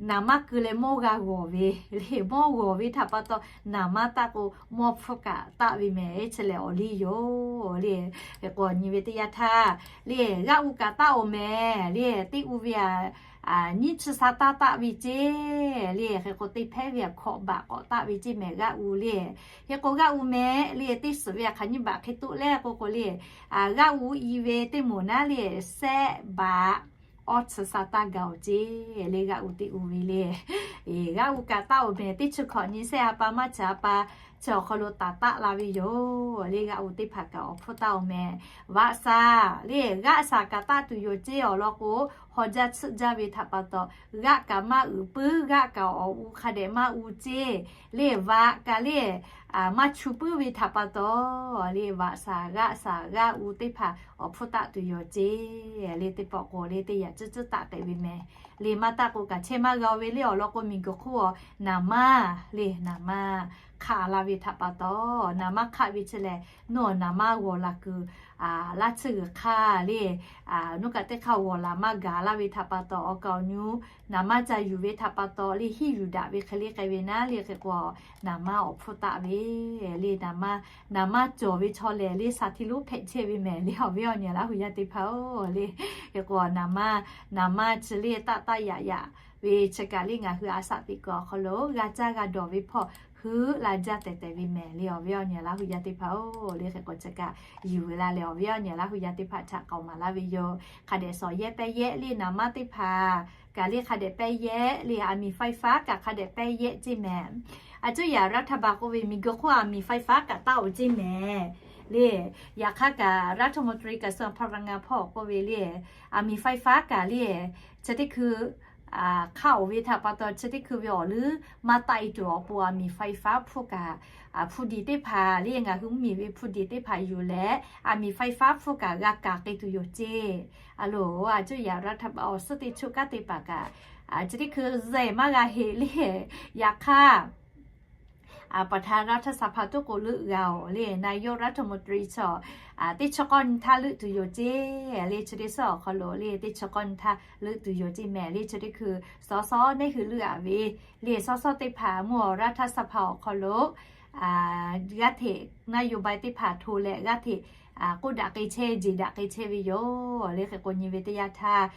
naˍ manˇ keu leh mawˇ g'a g'awˬ ve le. Mawˇ g'awˬ ve htaꞈ pa taw naˍ manˇ taˆ k'o mawˇ hpfuhˇ kaꞈ taˆ ve mehˍ. Chi lehˬ awˬ liˇ yoˬ le. Hk'e k'o nyi ve teˇ yanˇ htaˇ le g'aˆ u kaꞈ taˆ-oˬ mehˍ le. Teˇ u ve a nyiˇ chi sa taˇ taˆ ve ceˇ le. Hk'e k'o teˇ hpehˇ ve a hkawꞈ baꞈ k'awꞈ taˆ ve ceˇ mehˍ g'aˆ u le. Hk'e k'o g'aˆ u mehˍ le teˇ suhˍ ve a hk'aˬ nyiˇ baꞈ hk'e toˆ leh k'o k'o le g'aˆ u i ve teˇ moˍ naˉ le sehˆ baꞈ awˇ chi sa taˇ gaˬ-oˬ ceˇ le. G'aˆ u teˇ u ve le g'aˆ u kaꞈ taˆ-oˬ mehˍ. Teˇ chi hkawꞈ nyi sehˆ ha pa maˇ chi ha pa chi awˬ hk'aw lo taˍ taˆ la ve yoˬ le. G'aˆ u teˇ hpaˍ kaꞈ awˬ hpfuhˇ taˆ-oˬ mehˍ. Vaꞈ shaˍ le g'aˆ shaˍ kaꞈ taˆ tuˬ yoˬ ceˇ. Awˬ lawn k'o haw jaˇ tsuhˆ jaˇ ve htaꞈ pa taw g'aˆ kaꞈ maˇ uiˍ puiˉ, g'aˆ kaꞈ awˬ u hk'a dehꞈ maˇ u ceˇ le. Vaꞈ kaꞈ le maˇ chu puiˉ ve htaꞈ pa taw le vaꞈ shaˍ g'aˆ shaˍ g'aˆ u teˇ hpaˍ awˬ hpfuhˇ taˆ tuˬ yoˬ ceˇ le. Teˇ pawˆ k'o le teˇ yaꞈ ciˉ ciˉ taˆ k'ai ve mehˍ le maˇ taˆ k'o kaꞈ chehˇ maˇ g'a-o ve le awˬ lawn k'o, miˬguiˬ hk'oˆ a naˍ manˇ le naˍ manˇ hk'aˆ la ve htaꞈ pa taw, naˍ manˇ hk'aˆ ve chi lehˬ, nawˬ naˍ manˇ g'awˬ la kuiˬ laˇ tsuhˇ g'uiˬ hk'aˇ le, nawˬ kaꞈ teˇ hk'aˇ g'awˬ la maˇ gaˬ laˇ ve htaꞈ pa taw, awˬ kaˍ awˬ nyu naˍ manˇ ca yuˬ ve htaꞈ pa taw le, hiˉ yuˬ daꞈ ve hk'e le k'ai ve naˉ le hk'e k'o, naˍ manˇ awˬ hpfuhˇ taˆ ve le, naˍ manˇ cawˬ ve chaw lehˬ le, shaˍ htiˇ lonˉ hpehꞈ chehˇ ve mehˍ le awˬ viˉ awˬ nyi laˇ hui yaˇ teˇ hpaˍ-oˬ le. Hk'e k'o naˍ manˇ, naˍ manˇ chi le taˆ taˆ yaꞈ yaꞈ ve chi kaꞈ le ngaˬ hui a shaꞈ teꞈ kuiˬ awˬ hk'aw lo g'a caˇ g'a dawˬ ve hpawˇ heuˆ la jaˇ tehˬ tehˬ ve mehˍ le awˬ viˉ awˬ nyi laˇ hui yaˇ teˇ hpaˍ-oˬ le. Hk'e k'o chi kaꞈ yuˬ ve la leh awˬ viˉ awˬ nyi laˇ hui yaˇ teˇ hpaˍ htaꞈ k'aoˍ maˍ laˇ ve yoˬ. Hk'a dehꞈ shawˍ yehˇ pehˇ yehˇ le naˍ manˇ teˇ hpaˍ kaꞈ le hk'a dehꞈ pehˇ yehˇ le, aˬ miˍ faiˇ faˉ kaꞈ hk'a dehꞈ pehˇ yehˇ ceˇ mehˍ. A cuˇ yaꞈ รัฐบาล k'oˆ ve miˬguiˬ hk'oˆ aˬ miˍ faiˇ faˉ kaꞈ taˆ-oˬ ceˇ mehˍ le. Yaꞈ hk'aˇ kaꞈ รัฐมนตรีกระทรวงพลังงาน hpawˇ k'oˆ ve le, aˬ miˍ faiˇ faˉ kaꞈ le chi teˇ hkui hk'aˆ-oˬ ve htaꞈ pa taw, chi teˇ hkui ve awˬ leuˉ maˇ taˆ-e tuˬ awˬ pon aˬ miˍ faiˇ faˉ hpfuhˇ kaꞈ, hpu diˬ teˇ hpaˍ le ngaˬ hui mvuhˇmiˬ ve hpu diˬ teˇ hpaˍ yuˬ leh, aˬ miˍ faiˇ faˉ hpfuhˇ kaꞈ g'a kaˍ k'ai tuˬ yoˬ ceˇ. A loˬ, a cuˇ yaꞈ รัฐบาล awˬ suhˉ teˇ choˆ kanˉ teˇ hpaˍ kaꞈ chi teˇ hkui zehˬ maˇ g'a heꞈ le. Yaꞈ hk'aˇ ประธานรัฐสภา tuˉ k'o leuˆ g'a-oˬ le, นายกรัฐมนตรี chaw teˇ chi k'awˇ nyi htaˇ leuˆ tuˬ yoˬ ceˇ le. Chi teˇ suhˉ awˬ hk'aw lo le teˇ chi k'awˇ nyi htaˇ leuˆ tuˬ yoˬ ceˇ mehˍ le. Chi teˇ hkui สส neˇ hui leuˆ-a ve le, สส teˇ hpaˍ mvuhˇ awˬ รัฐสภา awˬ hk'aw lo g'aˇ hteꞈ นโยบาย teˇ hpaˍ hto leh g'aˇ hteꞈ k'oˆ daꞈ k'ai chehˇ, jeˬ daꞈ k'ai chehˇ ve yoˬ le. Hk'e k'o nyi ve teˇ yanˇ htaˇ,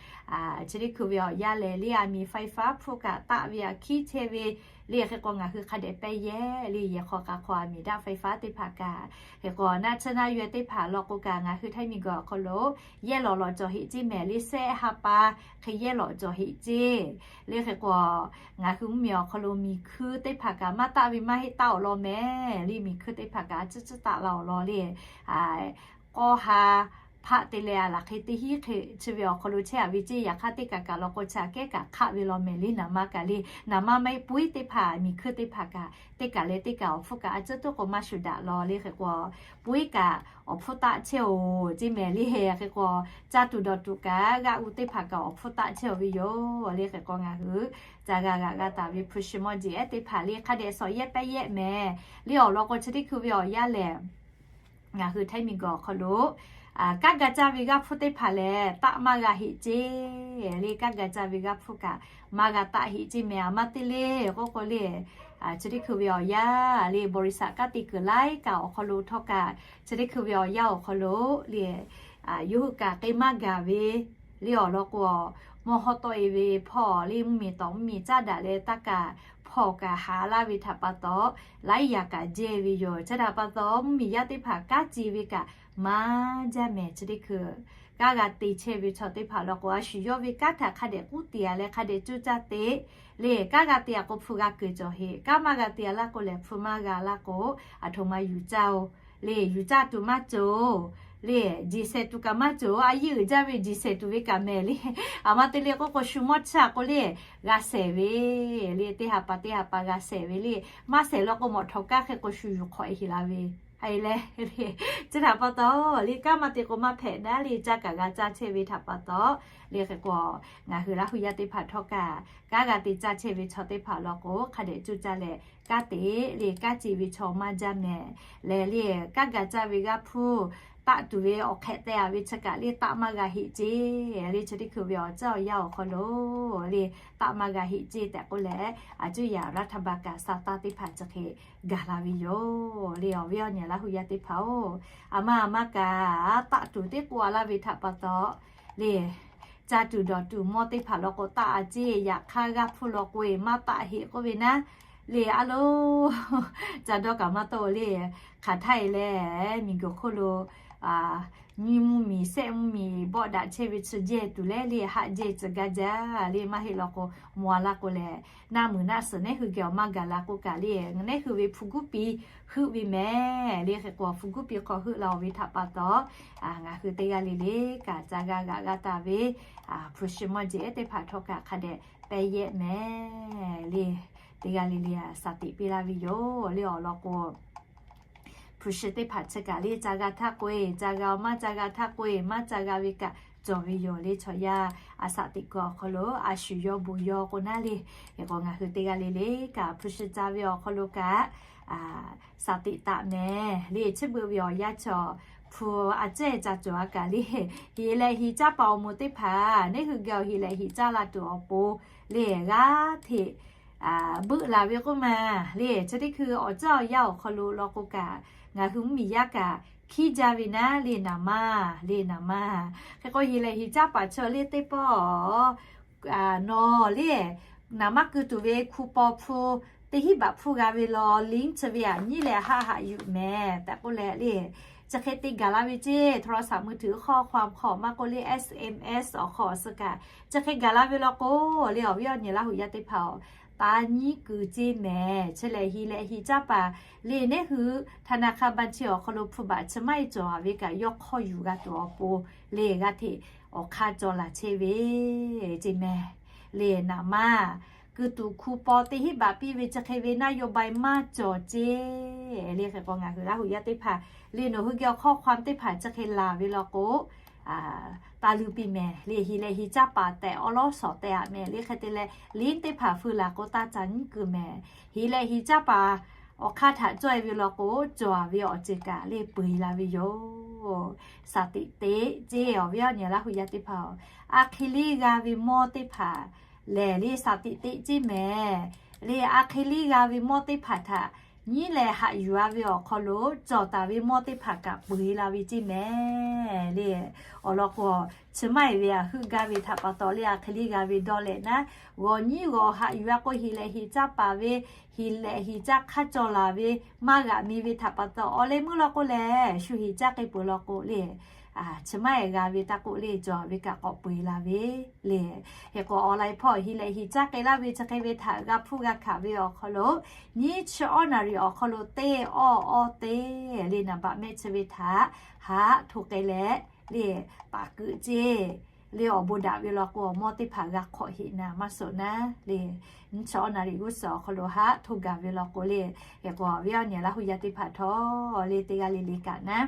chi teˇ hkui ve awˬ yanˇ lehˬ le aˬ miˍ faiˇ faˉ hpfuhˇ kaꞈ taˆ ve aˬ hkiˉ chehˇ ve le. Hk'e k'o ngaˬ hui hk'a dehꞈ pehˇ yehˇ le, yehˬ hk'aw k'a hk'aw aˬ miˍ daˆ faiˇ faˉ teˇ hpaˍ kaꞈ. Hk'e k'o naˆ tsuhˇ naˆ yaweh teˇ hpaˍ law k'o kaꞈ ngaˬ hui Htaiˇ miˬguiˬ awˬ hk'aw lo yehˇ lawꞈ lawꞈ cawˬ heꞈ ceˇ mehˍ le, sehˆ ha pa hk'e yehˇ lawꞈ cawˬ heꞈ ceˇ le. Hk'e k'o ngaˬ hui mvuhˇmiˬ awˬ hk'aw lo miˬ hkuiˇ teˇ hpaˍ kaꞈ maˇ taˆ ve maˇ heˆ, taˆ-awˬ lawn mehˍ le. Miˬ hkuiˇ teˇ hpaˍ kaꞈ a ciˉ ciˉ taˆ la-awˬ lawn le, k'awˇ ha hpaˆ te leh a laˬ hk'e teˇ hinˉ hk'e chi ve awˬ hk'aw lo chehˇ-a ve ceˇ. Yaꞈ hk'aˇ teˇ kaˬ kaꞈ law k'o chi aꞈ kehˉ kaꞈ hk'aˆ ve law mehˍ le. Naˍ manˇ kaꞈ le, naˍ manˇ maˇ heˆ puiˉ teˇ hpaˍ miˬ hkuiˇ teˇ hpaˍ kaꞈ teˇ kaˬ leh teˇ kaˬ awˬ hpfuhˇ kaꞈ a ciˉ tuˉ k'o maˇ shuˍ daꞈ law le. Hk'e k'o puiˉ kaꞈ awˬ hpfuhˇ taˆ chehˇ-oˬ ceˇ mehˍ le. Hk'e k'o caˇ tuˬ dawˬ tuˬ kaꞈ g'aˆ u teˇ hpaˍ kaꞈ awˬ hpfuhˇ taˆ chehˇ-oˬ ve yoˬ le. Hk'e k'o ngaˬ hui ca g'a g'aꞈ g'a taˍ ve hpu shi mawˇ jeˬ ehˉ teˇ hpaˍ le hk'a dehꞈ shawˍ yehˇ pehˇ yehˇ mehˍ le. Awˬ lawn k'o chi teˇ hkui ve awˬ yanˇ lehˬ ngaˬ hui Htaiˇ miˬguiˬ awˬ hk'aw lo kanˉ ga caˇ ve g'aˇ hpfuhˇ teˇ hpaˍ lehˬ taˆ maˇ g'a heꞈ ceˇ le. Kanˉ ga caˇ ve g'aˇ hpfuhˇ kaꞈ maˇ g'a taˆ heꞈ ceˇ mehˍ. A maˇ te le k'oˆ k'o le, chi teˇ hkui ve awˬ yanˇ le บริษัท kanˉ te kuiˬ laiˉ kaꞈ awˬ hk'aw lo htawˇ kaꞈ chi teˇ hkui ve awˬ yanˇ awˬ hk'aw lo le yawˇ hui kaꞈ k'e maˇ gaˬ ve le. Awˬ lawn k'o mawˇ hawˉ tawˆ-e ve hpawˇ le mvuhˇmiˬ tawˍ mvuhˇmiˬ caˉ daꞈ leh taˇ kaꞈ hpawˇ kaꞈ haꞈ laˇ ve htaꞈ pa taw laiˉ yaꞈ kaꞈ jehˇ ve yoˬ. Chi htaꞈ pa taw mvuhˇmiˬ yaˇ teˇ hpaˍ kanˉ ce ve kaꞈ maˇ jaˇ mehˍ. Chi teˇ hkui kanˉ g'a te chehˇ ve chaw teˇ hpaˍ law k'o a shu yawˇ ve kanˉ htaꞈ hk'a dehꞈ k'uˉ te-a leh hk'a dehꞈ cuˇ caˇ te le. Kanˉ g'a te-a k'o hpu g'a kuiˬ cawˬ heꞈ, kanˉ maˇ g'a te-a laˇ k'o lehˬ hpu maˇ g'a laˇ k'o aˬ htoꞈ ma yuˬ caˇ-oˬ le. Yuˬ caˇ tuˬ maˇ cawˬ-oˬ le. Jeˬ shehˍ tuˬ kaꞈ maˇ cawˬ-oˬ. A yiˉ uiˍ jaˇ ve jeˬ shehˍ tuˬ ve kaꞈ mehˍ le. A maˇ te le k'oˆ k'o shu mawˇ chaˇ k'o le g'a shehˍ ve le. Teˇ ha pa teˇ ha pa g'a shehˍ ve le. Maˇ shehˍ law k'o mawꞈ htawꞈ kaˇ hk'e k'o shu yuˬ hk'awꞈ-e heꞈ la ve le. Chi htaꞈ pa taw le kanˉ maˇ te k'o maˇ hpehꞈ daꞈ le. Caˇ kaꞈ g'a caˇ chehˇ ve htaꞈ pa taw le. Hk'e k'o ngaˬ hui laˇ hui yaˇ teˇ hpaˍ htawˇ kaꞈ kanˉ g'a te caˇ chehˇ ve chaw teˇ hpaˍ law k'o hk'a dehꞈ cuˇ caˇ leh kanˉ te le. Kanˉ ce ve chaw maˇ jaˇ mehˍ leh le. Kanˉ ga caˇ ve g'aˇ hpfuhˇ taˆ tuˬ ve awˬ hk'ehꞈ teh-a ve chi kaꞈ le taˆ maˇ g'a heꞈ ceˇ le. Chi teˇ hkui ve awˬ caˉ awˬ yanˇ awˬ hk'aw lo le taˆ maˇ g'a heꞈ ceˇ tehꞈ k'oˆ leh, a cuˇ yaꞈ รัฐบาล kaꞈ sa taˇ teˇ hpaˍ chi hk'e gaˬ la ve yoˬ le. Awˬ viˉ awˬ nyi laˇ hui yaˇ teˇ hpaˍ-oˬ, a ma a ma kaꞈ taˆ tuˬ teˇ k'oˆ-a laˇ ve htaꞈ pa taw le, caˇ tuˬ dawˬ tuˬ mawˇ teˇ hpaˍ law k'o taˆ-a ceˇ. Yaꞈ hk'aˇ g'aˇ hpfuhˇ law k'o-e maˇ taˆ heꞈ k'oˆ ve naˉ le. A lo, ca dawˇ kaꞈ maˇ tawˆ le. Hk'aˬ htaˇ-e leh miˬguiˬ hk'oˆ lo nyiˇ mvuhˇmiˬ sehˆ mvuhˇmiˬ bawˆ daꞈ chehˇ ve chi jehˇ tuˬ leh le haˆ jehˇ tcuh gaˇ jaˇ le. Maˇ heˆ law k'o mawˬ-a laˇ k'o lehˬ, naˆ muiˬ naˆ suhˍ nehˉ hui geh awˬ maˇ gaˬ la k'o kaꞈ le, nehˉ hui ve hpu guˉ pi heuˆ ve mehˍ le. Hk'e k'o hpu guˉ pi hk'aw heuˆ la-oˬ ve htaꞈ pa taw, ngaˬ hui teˇ g'aˇ le le kaꞈ ca g'a g'aꞈ g'a taˍ ve hpu shi mawˇ jeˬ ehˉ teˇ hpaˍ htawˇ kaꞈ hk'a dehꞈ pehˇ yehˇ mehˍ le. Teˇ g'aˇ le le shaˍ tiꞈ piˇ laˇ ve yoˬ le. Awˬ lawn k'o, hpu shi teˇ hpaˍ chi kaꞈ le ca g'a htaˇ k'o-e ca g'a-oˬ, maˇ ca g'a htaˇ k'o-e maˇ ca g'a ve kaꞈ cawˬ ve yoˬ le. Chaw yaˇ a shaꞈ teꞈ kuiˬ awˬ hk'aw lo a shu yawˇ bon yawˇ k'o naˉ le. Hk'e k'o ngaˬ hui teˇ g'aˇ le le kaꞈ hpu shi ca ve awˬ hk'aw lo kaꞈ shaˍ teꞈ taˍ mehˍ le. Chi beuꞈ ve awˬ yanˇ chaw hpu a cehˇ ca cawˬ a kaꞈ le, heˍ leh heˍ caˇ paˍ awˬ moˍ teˇ hpaˍ neˇ hui geh awˬ heˍ leh heˍ caˇ la tuˬ awˬ pon le g'aˇ hteꞈ beuꞈ laˬ ve k'oˆ ma le. Chi teˇ hkui awˬ caˇ awˬ yanˇ awˬ hk'aw lo law k'o kaꞈ ngaˬ hui mvuhˇmiˬ yaˇ kaꞈ hkiˉ jaˇ ve naˉ le naˍ maˇ le naˍ maˇ. Hk'e k'o heˍ leh heˍ caˇ paˍ chaw le teˇ pawˆ nawˬ le naˍ maˇ keu tuˬ ve hku paw hpu teˇ hinˉ baꞈ hpfuhˇ g'a ve law liˇ chi ve aꞈ nyiˉ leh haˆ haꞈ yuˬ mehˍ tehꞈ k'oˆ leh le, chi hk'e te gaˬ la ve ceˇ. โทรศัพท์มือถือ ข้อความ hk'aw maˇ k'oˆ le, SMS awˬ hk'aw suh kaꞈ chi hk'e gaˬ la ve law k'o le, awˬ viˉ awˬ nyi Laˇ huˍ yaˇ teˇ hpaˍ-oˬ, taˇ nyiˉ keu ceˇ mehˍ. Chi lehˬ heˍ leh heˍ caˇ paˍ le neˇ hui ธนาคารบัญชี awˬ hk'aw lo hpu baꞈ chi maˇ heˆ cawˬ a ve kaꞈ yawˇ hk'awˇ yuˬ g'a tuˬ awˬ pon le g'aˇ hteꞈ awˬ hk'aˇ cawˬ laˬ chehˇ ve ceˇ mehˍ. Le naˍ maˇ keu tuˬ hku paw teˇ hinˉ baꞈ piˇ ve chi hk'e ve นโยบาย maˇ cawˬ ceˇ le. Hk'e k'o ngaˬ hui Laˇ huˍ yaˇ teˇ hpaˍ le nawˬ hui geh awˬ ข้อความ teˇ hpaˍ chi hk'e laˬ ve law k'o, taˇ luˇ piˇ mehˍ le. Heˍ leh heˍ caˇ paˍ tehꞈ awˉ lawˉ shawˍ tehꞈ aꞈ mehˍ le. Hk'e te leh liˇ teˇ hpaˍ hui laˬ k'o taˇ ca nyiˉ keu mehˍ. Heˍ leh heˍ caˇ paˍ awˬ hk'aˇ htaꞈ cawˇ e ve law k'o cawˬ a ve awˬ ceuˬ kaꞈ le peu eˬ la ve yoˬ. Shaˍ teꞈ teꞈ ceˇ awˬ viˉ awˬ nyi Laˇ huˍ yaˇ teˇ hpaˍ-oˬ, a hk'e liˇ g'a ve mawˇ teˇ hpaˍ lehˬ le shaˍ teꞈ teꞈ ceˇ mehˍ. Le a hk'e liˇ g'a ve mawˇ teˇ hpaˍ htaꞈ nyiˉ leh haꞈ yuˬ a ve awˬ hk'aw lo cawˬ taˍ ve mawˇ teˇ hpaˍ kaꞈ peu eˬ la ve ceˇ mehˍ le. Awˬ lawn k'o, chi maˇ heˆ ve aꞈ heuˆ gaˇ ve htaꞈ pa taw le a hk'e liˇ g'a ve dawˇ leh naˉ, g'awˬ nyiˉ g'awˬ haꞈ yuˬ a k'o heˍ leh heˍ caˇ paˍ ve heˍ leh heˍ caˇ hk'aˇ cawˬ laˬ ve maˇ g'aꞈ mi ve htaꞈ pa taw awˬ leh meuˇ law k'o lehˬ shu heˍ caˇ k'ai peuˬ law k'o le, chi maˇ heˆ g'a ve taˇ k'oˆ le cawˬ ve kaꞈ k'awꞈ peu eˬ la ve le. Hk'e k'o awˬ laꞈ hpawˇ heˍ leh heˍ caˇ k'ai laˇ ve chi hk'e ve htaꞈ g'a hpuˇ g'a hkanˍ ve awˬ hk'aw lo nyiˇ chi awˇ naˍ riˍ awˬ hk'aw lo teˇ awˇ awˇ teˇ le naˍ baꞈ mehˆ chi ve htaꞈ haꞈ hto k'ai leh le taˍ keu ceˇ le. Awˬ bon daꞈ ve law k'o awˬ mawˇ teˇ hpaˍ g'a hk'awꞈ heꞈ naˍ maˇ suhˍ naˉ le. Nyiˇ chi awˇ naˍ riˍ g'uˇ suhˍ awˬ hk'aw lo haꞈ hto gaˬ ve law k'o le, hk'e k'o awˬ viˉ awˬ nyi Laˇ huˍ yaˇ teˇ hpaˍ htawˇ le teˇ g'aˇ le le kaꞈ naˉ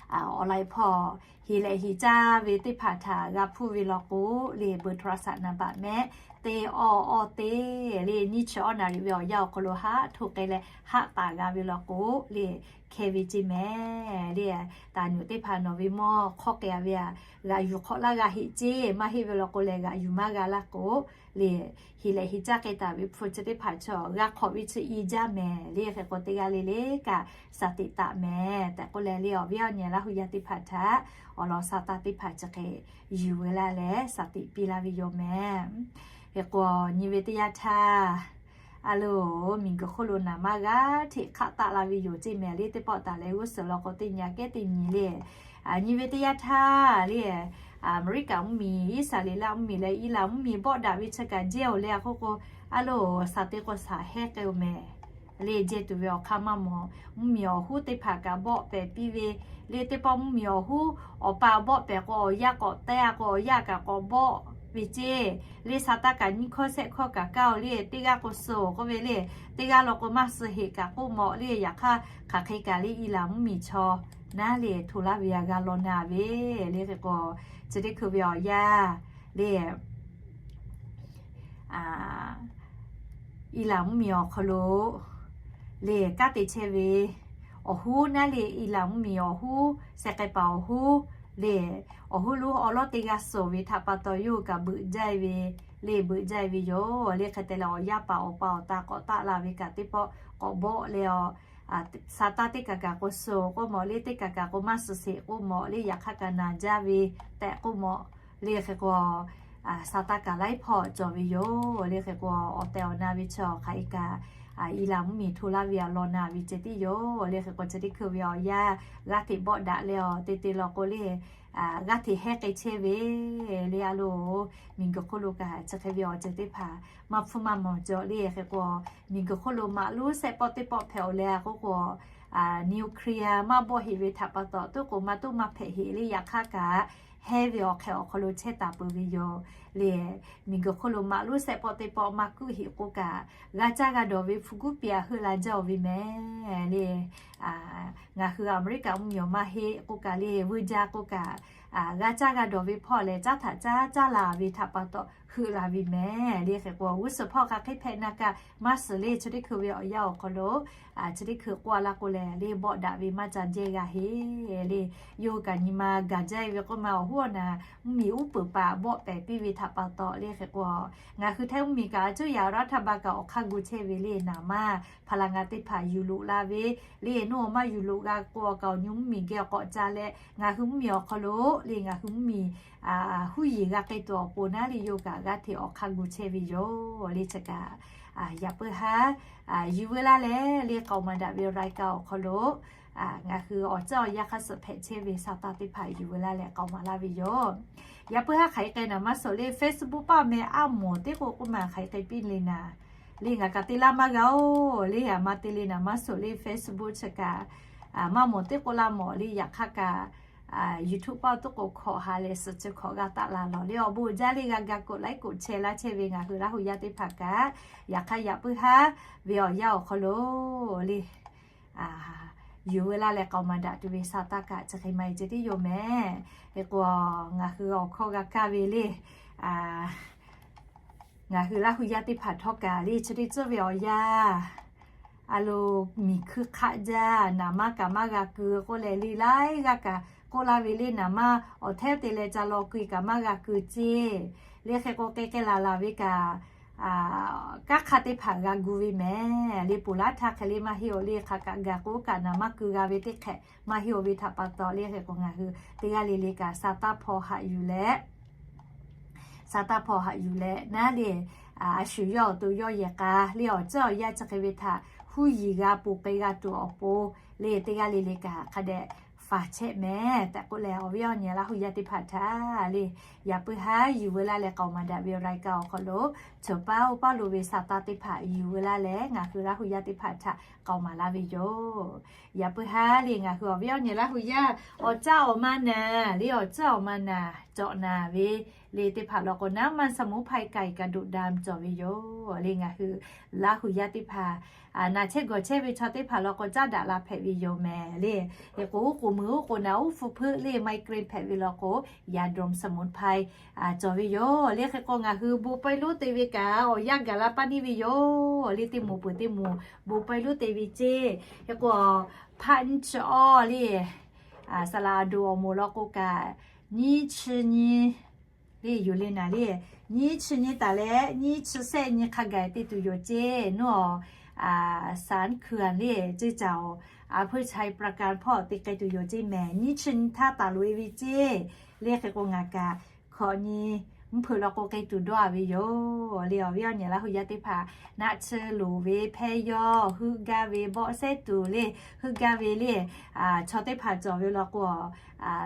awˬ laꞈ hpawˇ heˍ leh heˍ caˇ ve teˇ hpaˍ htaꞈ g'a hpuˇ ve law k'o le เบอร์โทรศัพท์ naˍ baꞈ mehˆ teˇ awˇ awˇ teˇ le nyiˇ chi awˇ naˍ riˍ ve awˬ yanˇ awˬ hk'aw lo haꞈ hto k'ai leh haꞈ taˍ g'a ve law k'o le hkeh ve ceˇ mehˍ le. Taˍ nyuꞈ teˇ hpaˍ nawˬ ve mawˇ hk'awˇ k'ai a ve aꞈ g'aꞈ yuˬ hk'awꞈ laˇ g'a heˆ ceˇ. Maˇ heˆ ve law k'o lehˬ g'aꞈ yuˬ maˇ g'a laˇ k'o le heˍ leh heˍ caˇ k'ai taˍ ve hpu chi teˇ hpaˍ chaw g'a hk'awꞈ ve chi i jaˇ mehˍ le. Hk'e k'o teˇ g'aˇ le le kaꞈ shaˍ teꞈ taˍ mehˍ tehꞈ k'oˆ leh le awˬ viˉ awˬ nyi Laˇ huˍ yaˇ teˇ hpaˍ htaꞈ awˬ lawn sa taˇ teˇ hpaˍ chi hk'e yuˬ ve laˇ leh shaˍ teꞈ piˇ laˇ ve yoˬ mehˍ. Hk'e k'o nyi ve teˇ yanˇ htaˇ a loˬ miˬguiˬ hk'oˆ lo naˍ maˇ g'aˇ hteꞈ hk'aˆ taˆ la ve yoˬ ceˇ mehˍ le. Teˇ pawˆ taˍ leh g'uˇ suhˍ law k'o teˇ nyi a kehˉ teˇ nyi le nyi ve teˇ yanˇ htaˇ le Aˍmeˍriˆkaˍ mvuhˇmiˬ, Iˉsaˍreˍlaˆ mvuhˇmiˬ leh Iˉlanˍ mvuhˇmiˬ bawˆ daꞈ ve chi kaꞈ jehˇ oˬ le a k'oˆ k'o, a loˬ shaˍ teꞈ k'o shaˍ hehˉ k'ai oˬ mehˍ le. Jehˇ tuˬ ve awˬ hk'aˇ maˇ mawˬ. Mvuhˇmiˬ awˬ huˉ teˇ hpaˍ kaꞈ bawˆ pehˍ piˇ ve le. Teˇ pawˆ mvuhˇmiˬ awˬ huˉ awˬ pa bawˆ pehˍ k'o awˬ yaˇ k'awꞈ teh a k'o awˬ yaˇ kaꞈ k'awꞈ bawˆ ve ceˇ le. Saˍtanˍ kaꞈ nyiˇ hkawˇ shehˆ hkawˇ kaꞈ kaˇ oˬ le. Teˇ g'aˇ k'o suh oˬ k'oˆ ve le. Teˇ g'aˇ law k'o maˇ suh heˆ kaꞈ k'oˆ mawˬ le. Yaꞈ hk'aˇ hk'aˬ hk'e kaꞈ le Iˉlanˍ mvuhˇmiˬ chaw naˉ le hto laˇ ve aꞈ g'a law na ve le. Hk'e k'o chi teˇ hkui ve awˬ yanˇ le Iˉlanˍ mvuhˇmiˬ awˬ hk'aw lo le kanˉ te chehˇ ve awˬ huˉ naˉ le Iˉlanˍ mvuhˇmiˬ awˬ huˉ, sheh k'ai paˍ awˬ huˉ le awˬ huˉ lonˉ awˬ lawˉ teˇ g'aˇ suh ve htaꞈ pa taw yawˇ hui kaꞈ beuꞈ jaˇ ve le beuꞈ jaˇ ve yoˬ le. Hk'e te leh awˬ yaˇ paˍ awˬ pa awˬ ta k'awꞈ taˆ la ve kaꞈ teˇ pawˆ k'awꞈ bawˆ leh a Saˍtanˍ teˇ kaˬ kaˬ k'o suh k'oˆ mawˬ le. Teˇ kaˬ kaˬ k'o maˇ suh sheˍ k'oˆ mawˬ le. Yaꞈ hk'aˇ kaꞈ naˬ jaˇ ve tehꞈ k'oˆ mawˬ le. Hk'e k'o Saˍtanˍ kaꞈ laiˉ hpawˇ cawˬ ve yoˬ le. Hk'e k'o awˬ tehˬ awˬ na ve chi awˬ hk'aˬ e kaꞈ Iˉlanˍ mvuhˇmiˬ hto laˇ ve aꞈ law na ve ceh tiˉ yoˬ le. Hk'e k'o chi teˇ hkui ve awˬ yanˇ g'aˇ hteꞈ bawˆ daꞈ leh a te te law k'o le g'aˇ hteꞈ hehˉ k'ai chehˇ ve le. A loˬ miˬguiˬ hk'oˆ lo kaꞈ chi hk'e ve awˬ ceuˬ teˇ hpaˍ maˇ hpfuhˇ maˇ mawˬ jaw le. Hk'e k'o miˬguiˬ hk'oˆ lo maꞈ luˉ shehˆ pawˆ teˇ pawˆ hpehꞈ oˬ leh a k'oˆ k'o nuclear maˇ bawˆ heˆ ve htaꞈ pa taw toˉ k'o maˇ toˉ maˇ hpehꞈ heˆ le. Yaꞈ hk'aˇ kaꞈ hehˉ ve awˬ hk'e awˬ hk'aw lo chehˇ taˍ peuˬ ve yoˬ le. Miˬguiˬ hk'oˆ lo maꞈ luˉ shehˆ pawˆ teˇ pawˆ maˇ kuˆ heˆ k'oˆ kaꞈ g'a caˇ g'a dawˬ ve hpu guˉ piˇ a heuˆ la jaˇ oˬ ve mehˍ le. ngaˬ hui Aˍmeˍriˆkaꞈ mvuhˇmiˬ awˬ maˇ heˆ k'oˆ kaꞈ le, vuiˇ jaˇ k'oˆ kaꞈ, g'a caˇ g'a dawˬ ve hpawˇ lehˬ, caˉ htaꞈ caˉ caˇ la ve htaꞈ pa taw heuˆ la ve mehˍ le. Hk'e k'o, g'uˇ suhˍ hpawˇ hk'aˬ hk'e hpehꞈ na kaꞈ maˇ suhˍ le. Chi teˇ hkui ve awˬ yanˇ awˬ hk'aw lo chi teˇ hkui k'oˆ a laˇ k'o lehˬ, le bawˆ daꞈ ve maˇ ca jehˇ g'a heˆ le. Yawˇ hui kaꞈ nyi ma gaˬ jaˇ ve k'oˆ ma awˬ hoˉ awˬ naˍ mvuhˇmiˬ uˉ peunˍ paˍ bawˆ pehˍ piˇ ve htaꞈ pa taw le. Hk'e k'o, ngaˬ hui htaiˇ mvuhˇmiˬ kaꞈ a cuˇ yaꞈ raˇ htaˇ ba kaꞈ awˬ hk'aˇ gu chehˇ ve le. Naˍ manˇ hpaˍ laˬ ngaˬ teˇ hpaˍ yuˬ loꞈ la ve le. Nawˬ maˇ yuˬ loꞈ g'a k'o, awˬ kaˍ awˬ nyi mvuhˇmiˬ geh awˬ k'awꞈ ca leh, ngaˬ hui mvuhˇmiˬ awˬ hk'aw lo le, ngaˬ hui mvuhˇmiˬ huˉ yiˍ g'a k'ai tuˬ awˬ pon naˉ le, yawˇ kaꞈ g'aˇ hteꞈ awˬ hk'aˇ gu chehˇ ve yoˬ le. Chi kaꞈ yaꞈ puiˉ haˉ yuˬ veu laˇ leh le, k'aoˍ maˍ daꞈ ve รายการ awˬ hk'aw lo ngaˬ hui awˬ ceuˬ awˬ yanˇ hk'aˇ suh hpehꞈ chehˇ ve sa taˇ teˇ hpaˍ yuˬ veu laˇ leh k'aoˍ maˍ laˇ ve yoˬ. Yaꞈ puiˉ haˉ hk'aˬ hk'e k'ai naˍ maˇ suhˍ le, Facebook paˇ meh aˉ moˍ teˇ k'oˆ k'oˆ ma hk'aˬ hk'e k'ai piˇ le naˍ le, ngaˬ kaꞈ te laˇ maˇ g'a-oˬ le. Aˬ ma te le naˍ maˇ suhˍ le, Facebook chi kaꞈ maˇ moˍ teˇ k'oˆ laˇ mawˬ le. Yaꞈ hk'aˇ kaꞈ YouTube paˇ tuˉ k'o hkawꞈ ha leh suhˍ chi hkawꞈ g'a taˆ la lawˬ le. Awˬ bon uiˍ jaˇ le, g'a ga กดไลค์ กดแชร์ laˇ chehˇ ve ngaˬ hui Laˇ hu yaˇ teˇ hpaˍ kaꞈ, yaꞈ hk'aˇ yaꞈ puiˉ haˉ ve awˬ yanˇ awˬ hk'aw lo le yuˬ veu laˇ leh k'aoˍ maˍ daꞈ tuˬ ve sa taˇ kaꞈ chi hk'e maˇ heˆ ceh tiˉ yoˬ mehˍ. Hk'e k'o, ngaˬ hui awˬ hkawˇ g'a kaˇ ve le, ngaˬ hui Laˇ hu yaˇ teˇ hpaˍ htawˇ kaꞈ le, chi teˇ ceuˬ ve awˬ yanˇ a lo miˬ hkui hk'aˆ jaˇ, naˍ manˇ kaꞈ maˇ g'a keu k'oˆ leh le, laiˉ g'aˇ kaꞈ k'oˆ laˇ ve le, naˍ manˇ awˬ hteˉ te leh ca law keu kaꞈ maˇ g'a keu ceˇ le. Hk'e k'o, k'ai k'ai laˬ laˬ ve kaꞈ kanˉ hk'aˇ teˇ hpaˍ g'a gu ve mehˍ le. Ponˬ laˇ htaˇ hk'e le maˇ heˆ-oˬ le, hk'aˬ kaꞈ gaˬ k'o kaꞈ naˍ manˇ keu g'a ve teˇ hk'ehꞈ maˇ heˆ-oˬ ve htaꞈ pa taw le. Hk'e k'o, ngaˬ hui teˇ g'aˇ le le kaꞈ sa taˇ hpaw haꞈ yuˬ leh, sa taˇ hpaw haꞈ yuˬ leh naˉ le, a shu yawˇ awˬ to yawˇ yehˬ k'a le awˬ ceuˬ awˬ yanˇ chi hk'e ve htaꞈ huˉ yiˍ g'a ponˬ k'ai g'a tuˬ awˬ pon le, teˇ g'aˇ le le kaꞈ hk'a dehꞈ faˍ chehˇ mehˍ tehꞈ k'oˆ leh, awˬ viˉ awˬ nyi Laˇ hu yaˇ teˇ hpaˍ htaꞈ le yaꞈ puiˉ haˉ yuˬ veu laˇ leh k'aoˍ maˍ daꞈ ve awˬ รายการ awˬ hk'aw lo cawˬ paˇ oˇ paˇ lo ve sa taˇ teˇ hpaˍ yuˬ veu laˇ leh ngaˬ hui Laˇ hu yaˇ teˇ hpaˍ htaꞈ k'aoˍ maˍ laˇ ve yoˬ. Yaꞈ puiˉ haˉ le ngaˬ hui awˬ viˉ awˬ nyi Laˇ hu yaˇ awˬ caˇ awˬ ma naˍ le, awˬ caˇ awˬ ma naˍ cawˬ naˍ ve le teˇ hpaˍ law k'o, naˉ maˇ สมุนไพร ไก่กระดูกดำ cawˬ ve yoˬ le. Ngaˬ hui Laˇ hu yaˇ teˇ hpaˍ naˍ chehˇ gawˬ chehˇ ve chaw teˇ hpaˍ law k'o caˇ daꞈ la hpehꞈ ve yoˬ mehˍ le. Hk'e k'o, oˉ k'oˍ mui oˉ k'oˍ naˍ oˉ hpu hpeuˆ le ไมเกรน hpehꞈ ve law k'o, ยาดมสมุนไพร cawˬ ve yoˬ le. Hk'e k'o, ngaˬ hui bon paiˇ lonˉ te ve kaꞈ awˬ yanˇ gaˬ la paˇ neˇ ve yoˬ le. Teˇ moˍ peuˬ teˇ moˍ bon paiˇ lonˉ te ve ceˇ. Hk'e k'o, hpaˆ nyiˇ chi awˇ le, saˍ laˍ a do awˬ moˍ law k'o kaꞈ, nyiˇ chi nyi le yoˬ le naˍ le. Nyiˇ chi nyi taˍ leh nyiˇ chi sehˆ nyi hk'a gaˬ te tuˬ yoˬ ceˇ. Nawˬ สรรเขื่อน le ceˇ caoˬ, อำเภอไชยปราการ hpawˇ te k'ai tuˬ yoˬ ceˇ mehˍ. Nyiˇ chi nyi htaˇ taˍ loꞈ e ve ceˇ le. Hk'e k'o, ngaˬ kaꞈ hkawꞈ nyi mvuhˇ hpeuꞈ law k'o k'ai tuˬ dawˇ a ve yoˬ le. Awˬ viˉ awˬ nyi Laˇ hu yaˇ teˇ hpaˍ naˆ tsuhˇ loˍ ve hpehˇ yawˇ heuˆ gaˇ ve bawˆ sehˉ tuˬ le, heuˆ gaˇ ve le, chaw teˇ hpaˍ cawˬ ve law k'o,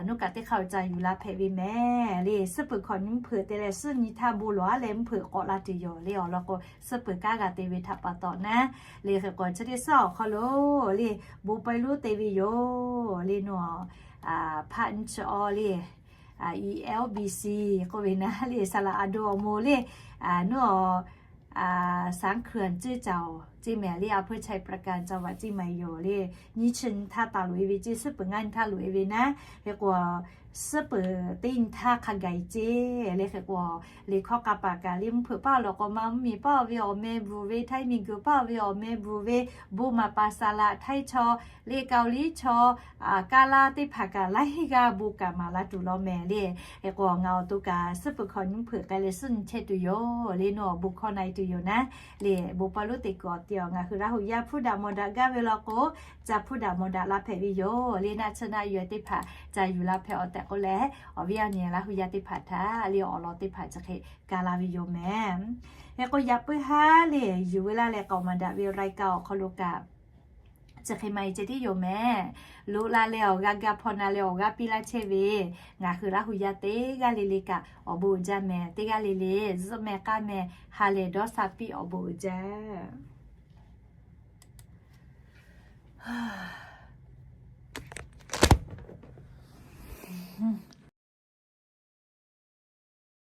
nawˬ kaꞈ teˇ hk'aˇ ca yuˬ la hpehꞈ ve mehˍ le. Suhˉ peuˬ hkawꞈ nyi mvuhˇ hpeuꞈ te leh suhˉ nyi htaˇ bon lawˬ a leh mvuhˇ hpeuꞈ k'awꞈ la tuˬ yoˬ le. Awˬ lawn k'o, suhˉ peuˬ kanˉ g'a te ve htaꞈ pa taw naˉ le. Hk'e k'o, chi teˇ suhˉ awˬ hk'aw lo le bon paiˇ lonˉ te ve yoˬ le. Nawˬ hpaˆ nyiˇ chi awˇ le, E L B C k'oˆ ve naˉ le, saˍ laˍ a do awˬ moˍ le, nawˬ สรรเขื่อน ceˇ caoˬ ceˇ mehˍ le, อำเภอไชยปราการ จังหวัดเชียงใหม่ yoˬ le. Nyiˇ chi nyi htaˇ taˍ loꞈ e ve ceˇ, suhˉ peuˬ ngaˇ nyi htaˇ loꞈ e ve naˉ. Hk'e k'o, suhˉ peuˬ teˇ nyi htaˇ hk'a gaˬ e ceˇ le. Hk'e k'o, liꞈ hkawˇ k'a paˍ kaꞈ le mvuhˇ hpeuꞈ paˇ law k'o, maˇ mvuhˇmiˬ paˇ ve awˬ meh bvuhˬ ve, htaiˇ miˬguiˬ paˇ ve awˬ meh bvuhˬ ve, bon maˍ paˍ saˍ laˍ htaiˇ chaw le, Kaoˍliˇ chaw, Kaˇlaˇ teˇ hpaˍ kaꞈ laiˉ g'aˇ bon kaꞈ maˍ la tuˬ law mehˍ le. Hk'e k'o, ngaˬ awˬ to kaꞈ suhˉ peuˬ hkawꞈ nyi mvuhˇ hpeuꞈ k'ai leh suhˉ nyi chehˇ tuˬ yoˬ le. Nawˬ awˬ bon hkawˇ na e tuˬ yoˬ naˉ le. Bon paiˇ lonˉ te kuiˬ awˬ ti awˬ ngaˬ hui Laˇ hu yaˇ hpuˇ daꞈ mawˬ daꞈ gaˇ ve law k'o, ca hpuˇ daꞈ mawˬ daꞈ la hpehꞈ ve yoˬ le. Naˆ tsuhˇ naˆ yaweh teˇ hpaˍ ca yuˬ la hpehꞈ awˬ tehꞈ k'oˆ leh, awˬ viˉ awˬ nyi Laˇ hu yaˇ teˇ hpaˍ htaꞈ le awˬ lawn teˇ hpaˍ chi hk'e ka la ve yoˬ mehˍ. Hk'e k'o, yaꞈ puiˉ haˉ le yuˬ veu laˇ leh k'aoˍ maˍ daꞈ ve รายการ awˬ hk'aw lo kaꞈ chi hk'e maˇ e ceh tiˉ yoˬ mehˍ. Loꞈ la leh awˬ g'aˇ gaˇ hpaw na leh awˬ g'aˇ piˇ laˇ chehˇ ve ngaˬ hui Laˇ hu yaˇ teˇ g'aˇ le le kaꞈ awˬ bon uiˍ jaˇ mehˍ. Teˇ g'aˇ le le zuhˆ meh k'aˇ meh ha lehˬ dawˇ sha piˇ awˬ bon uiˍ jaˇ.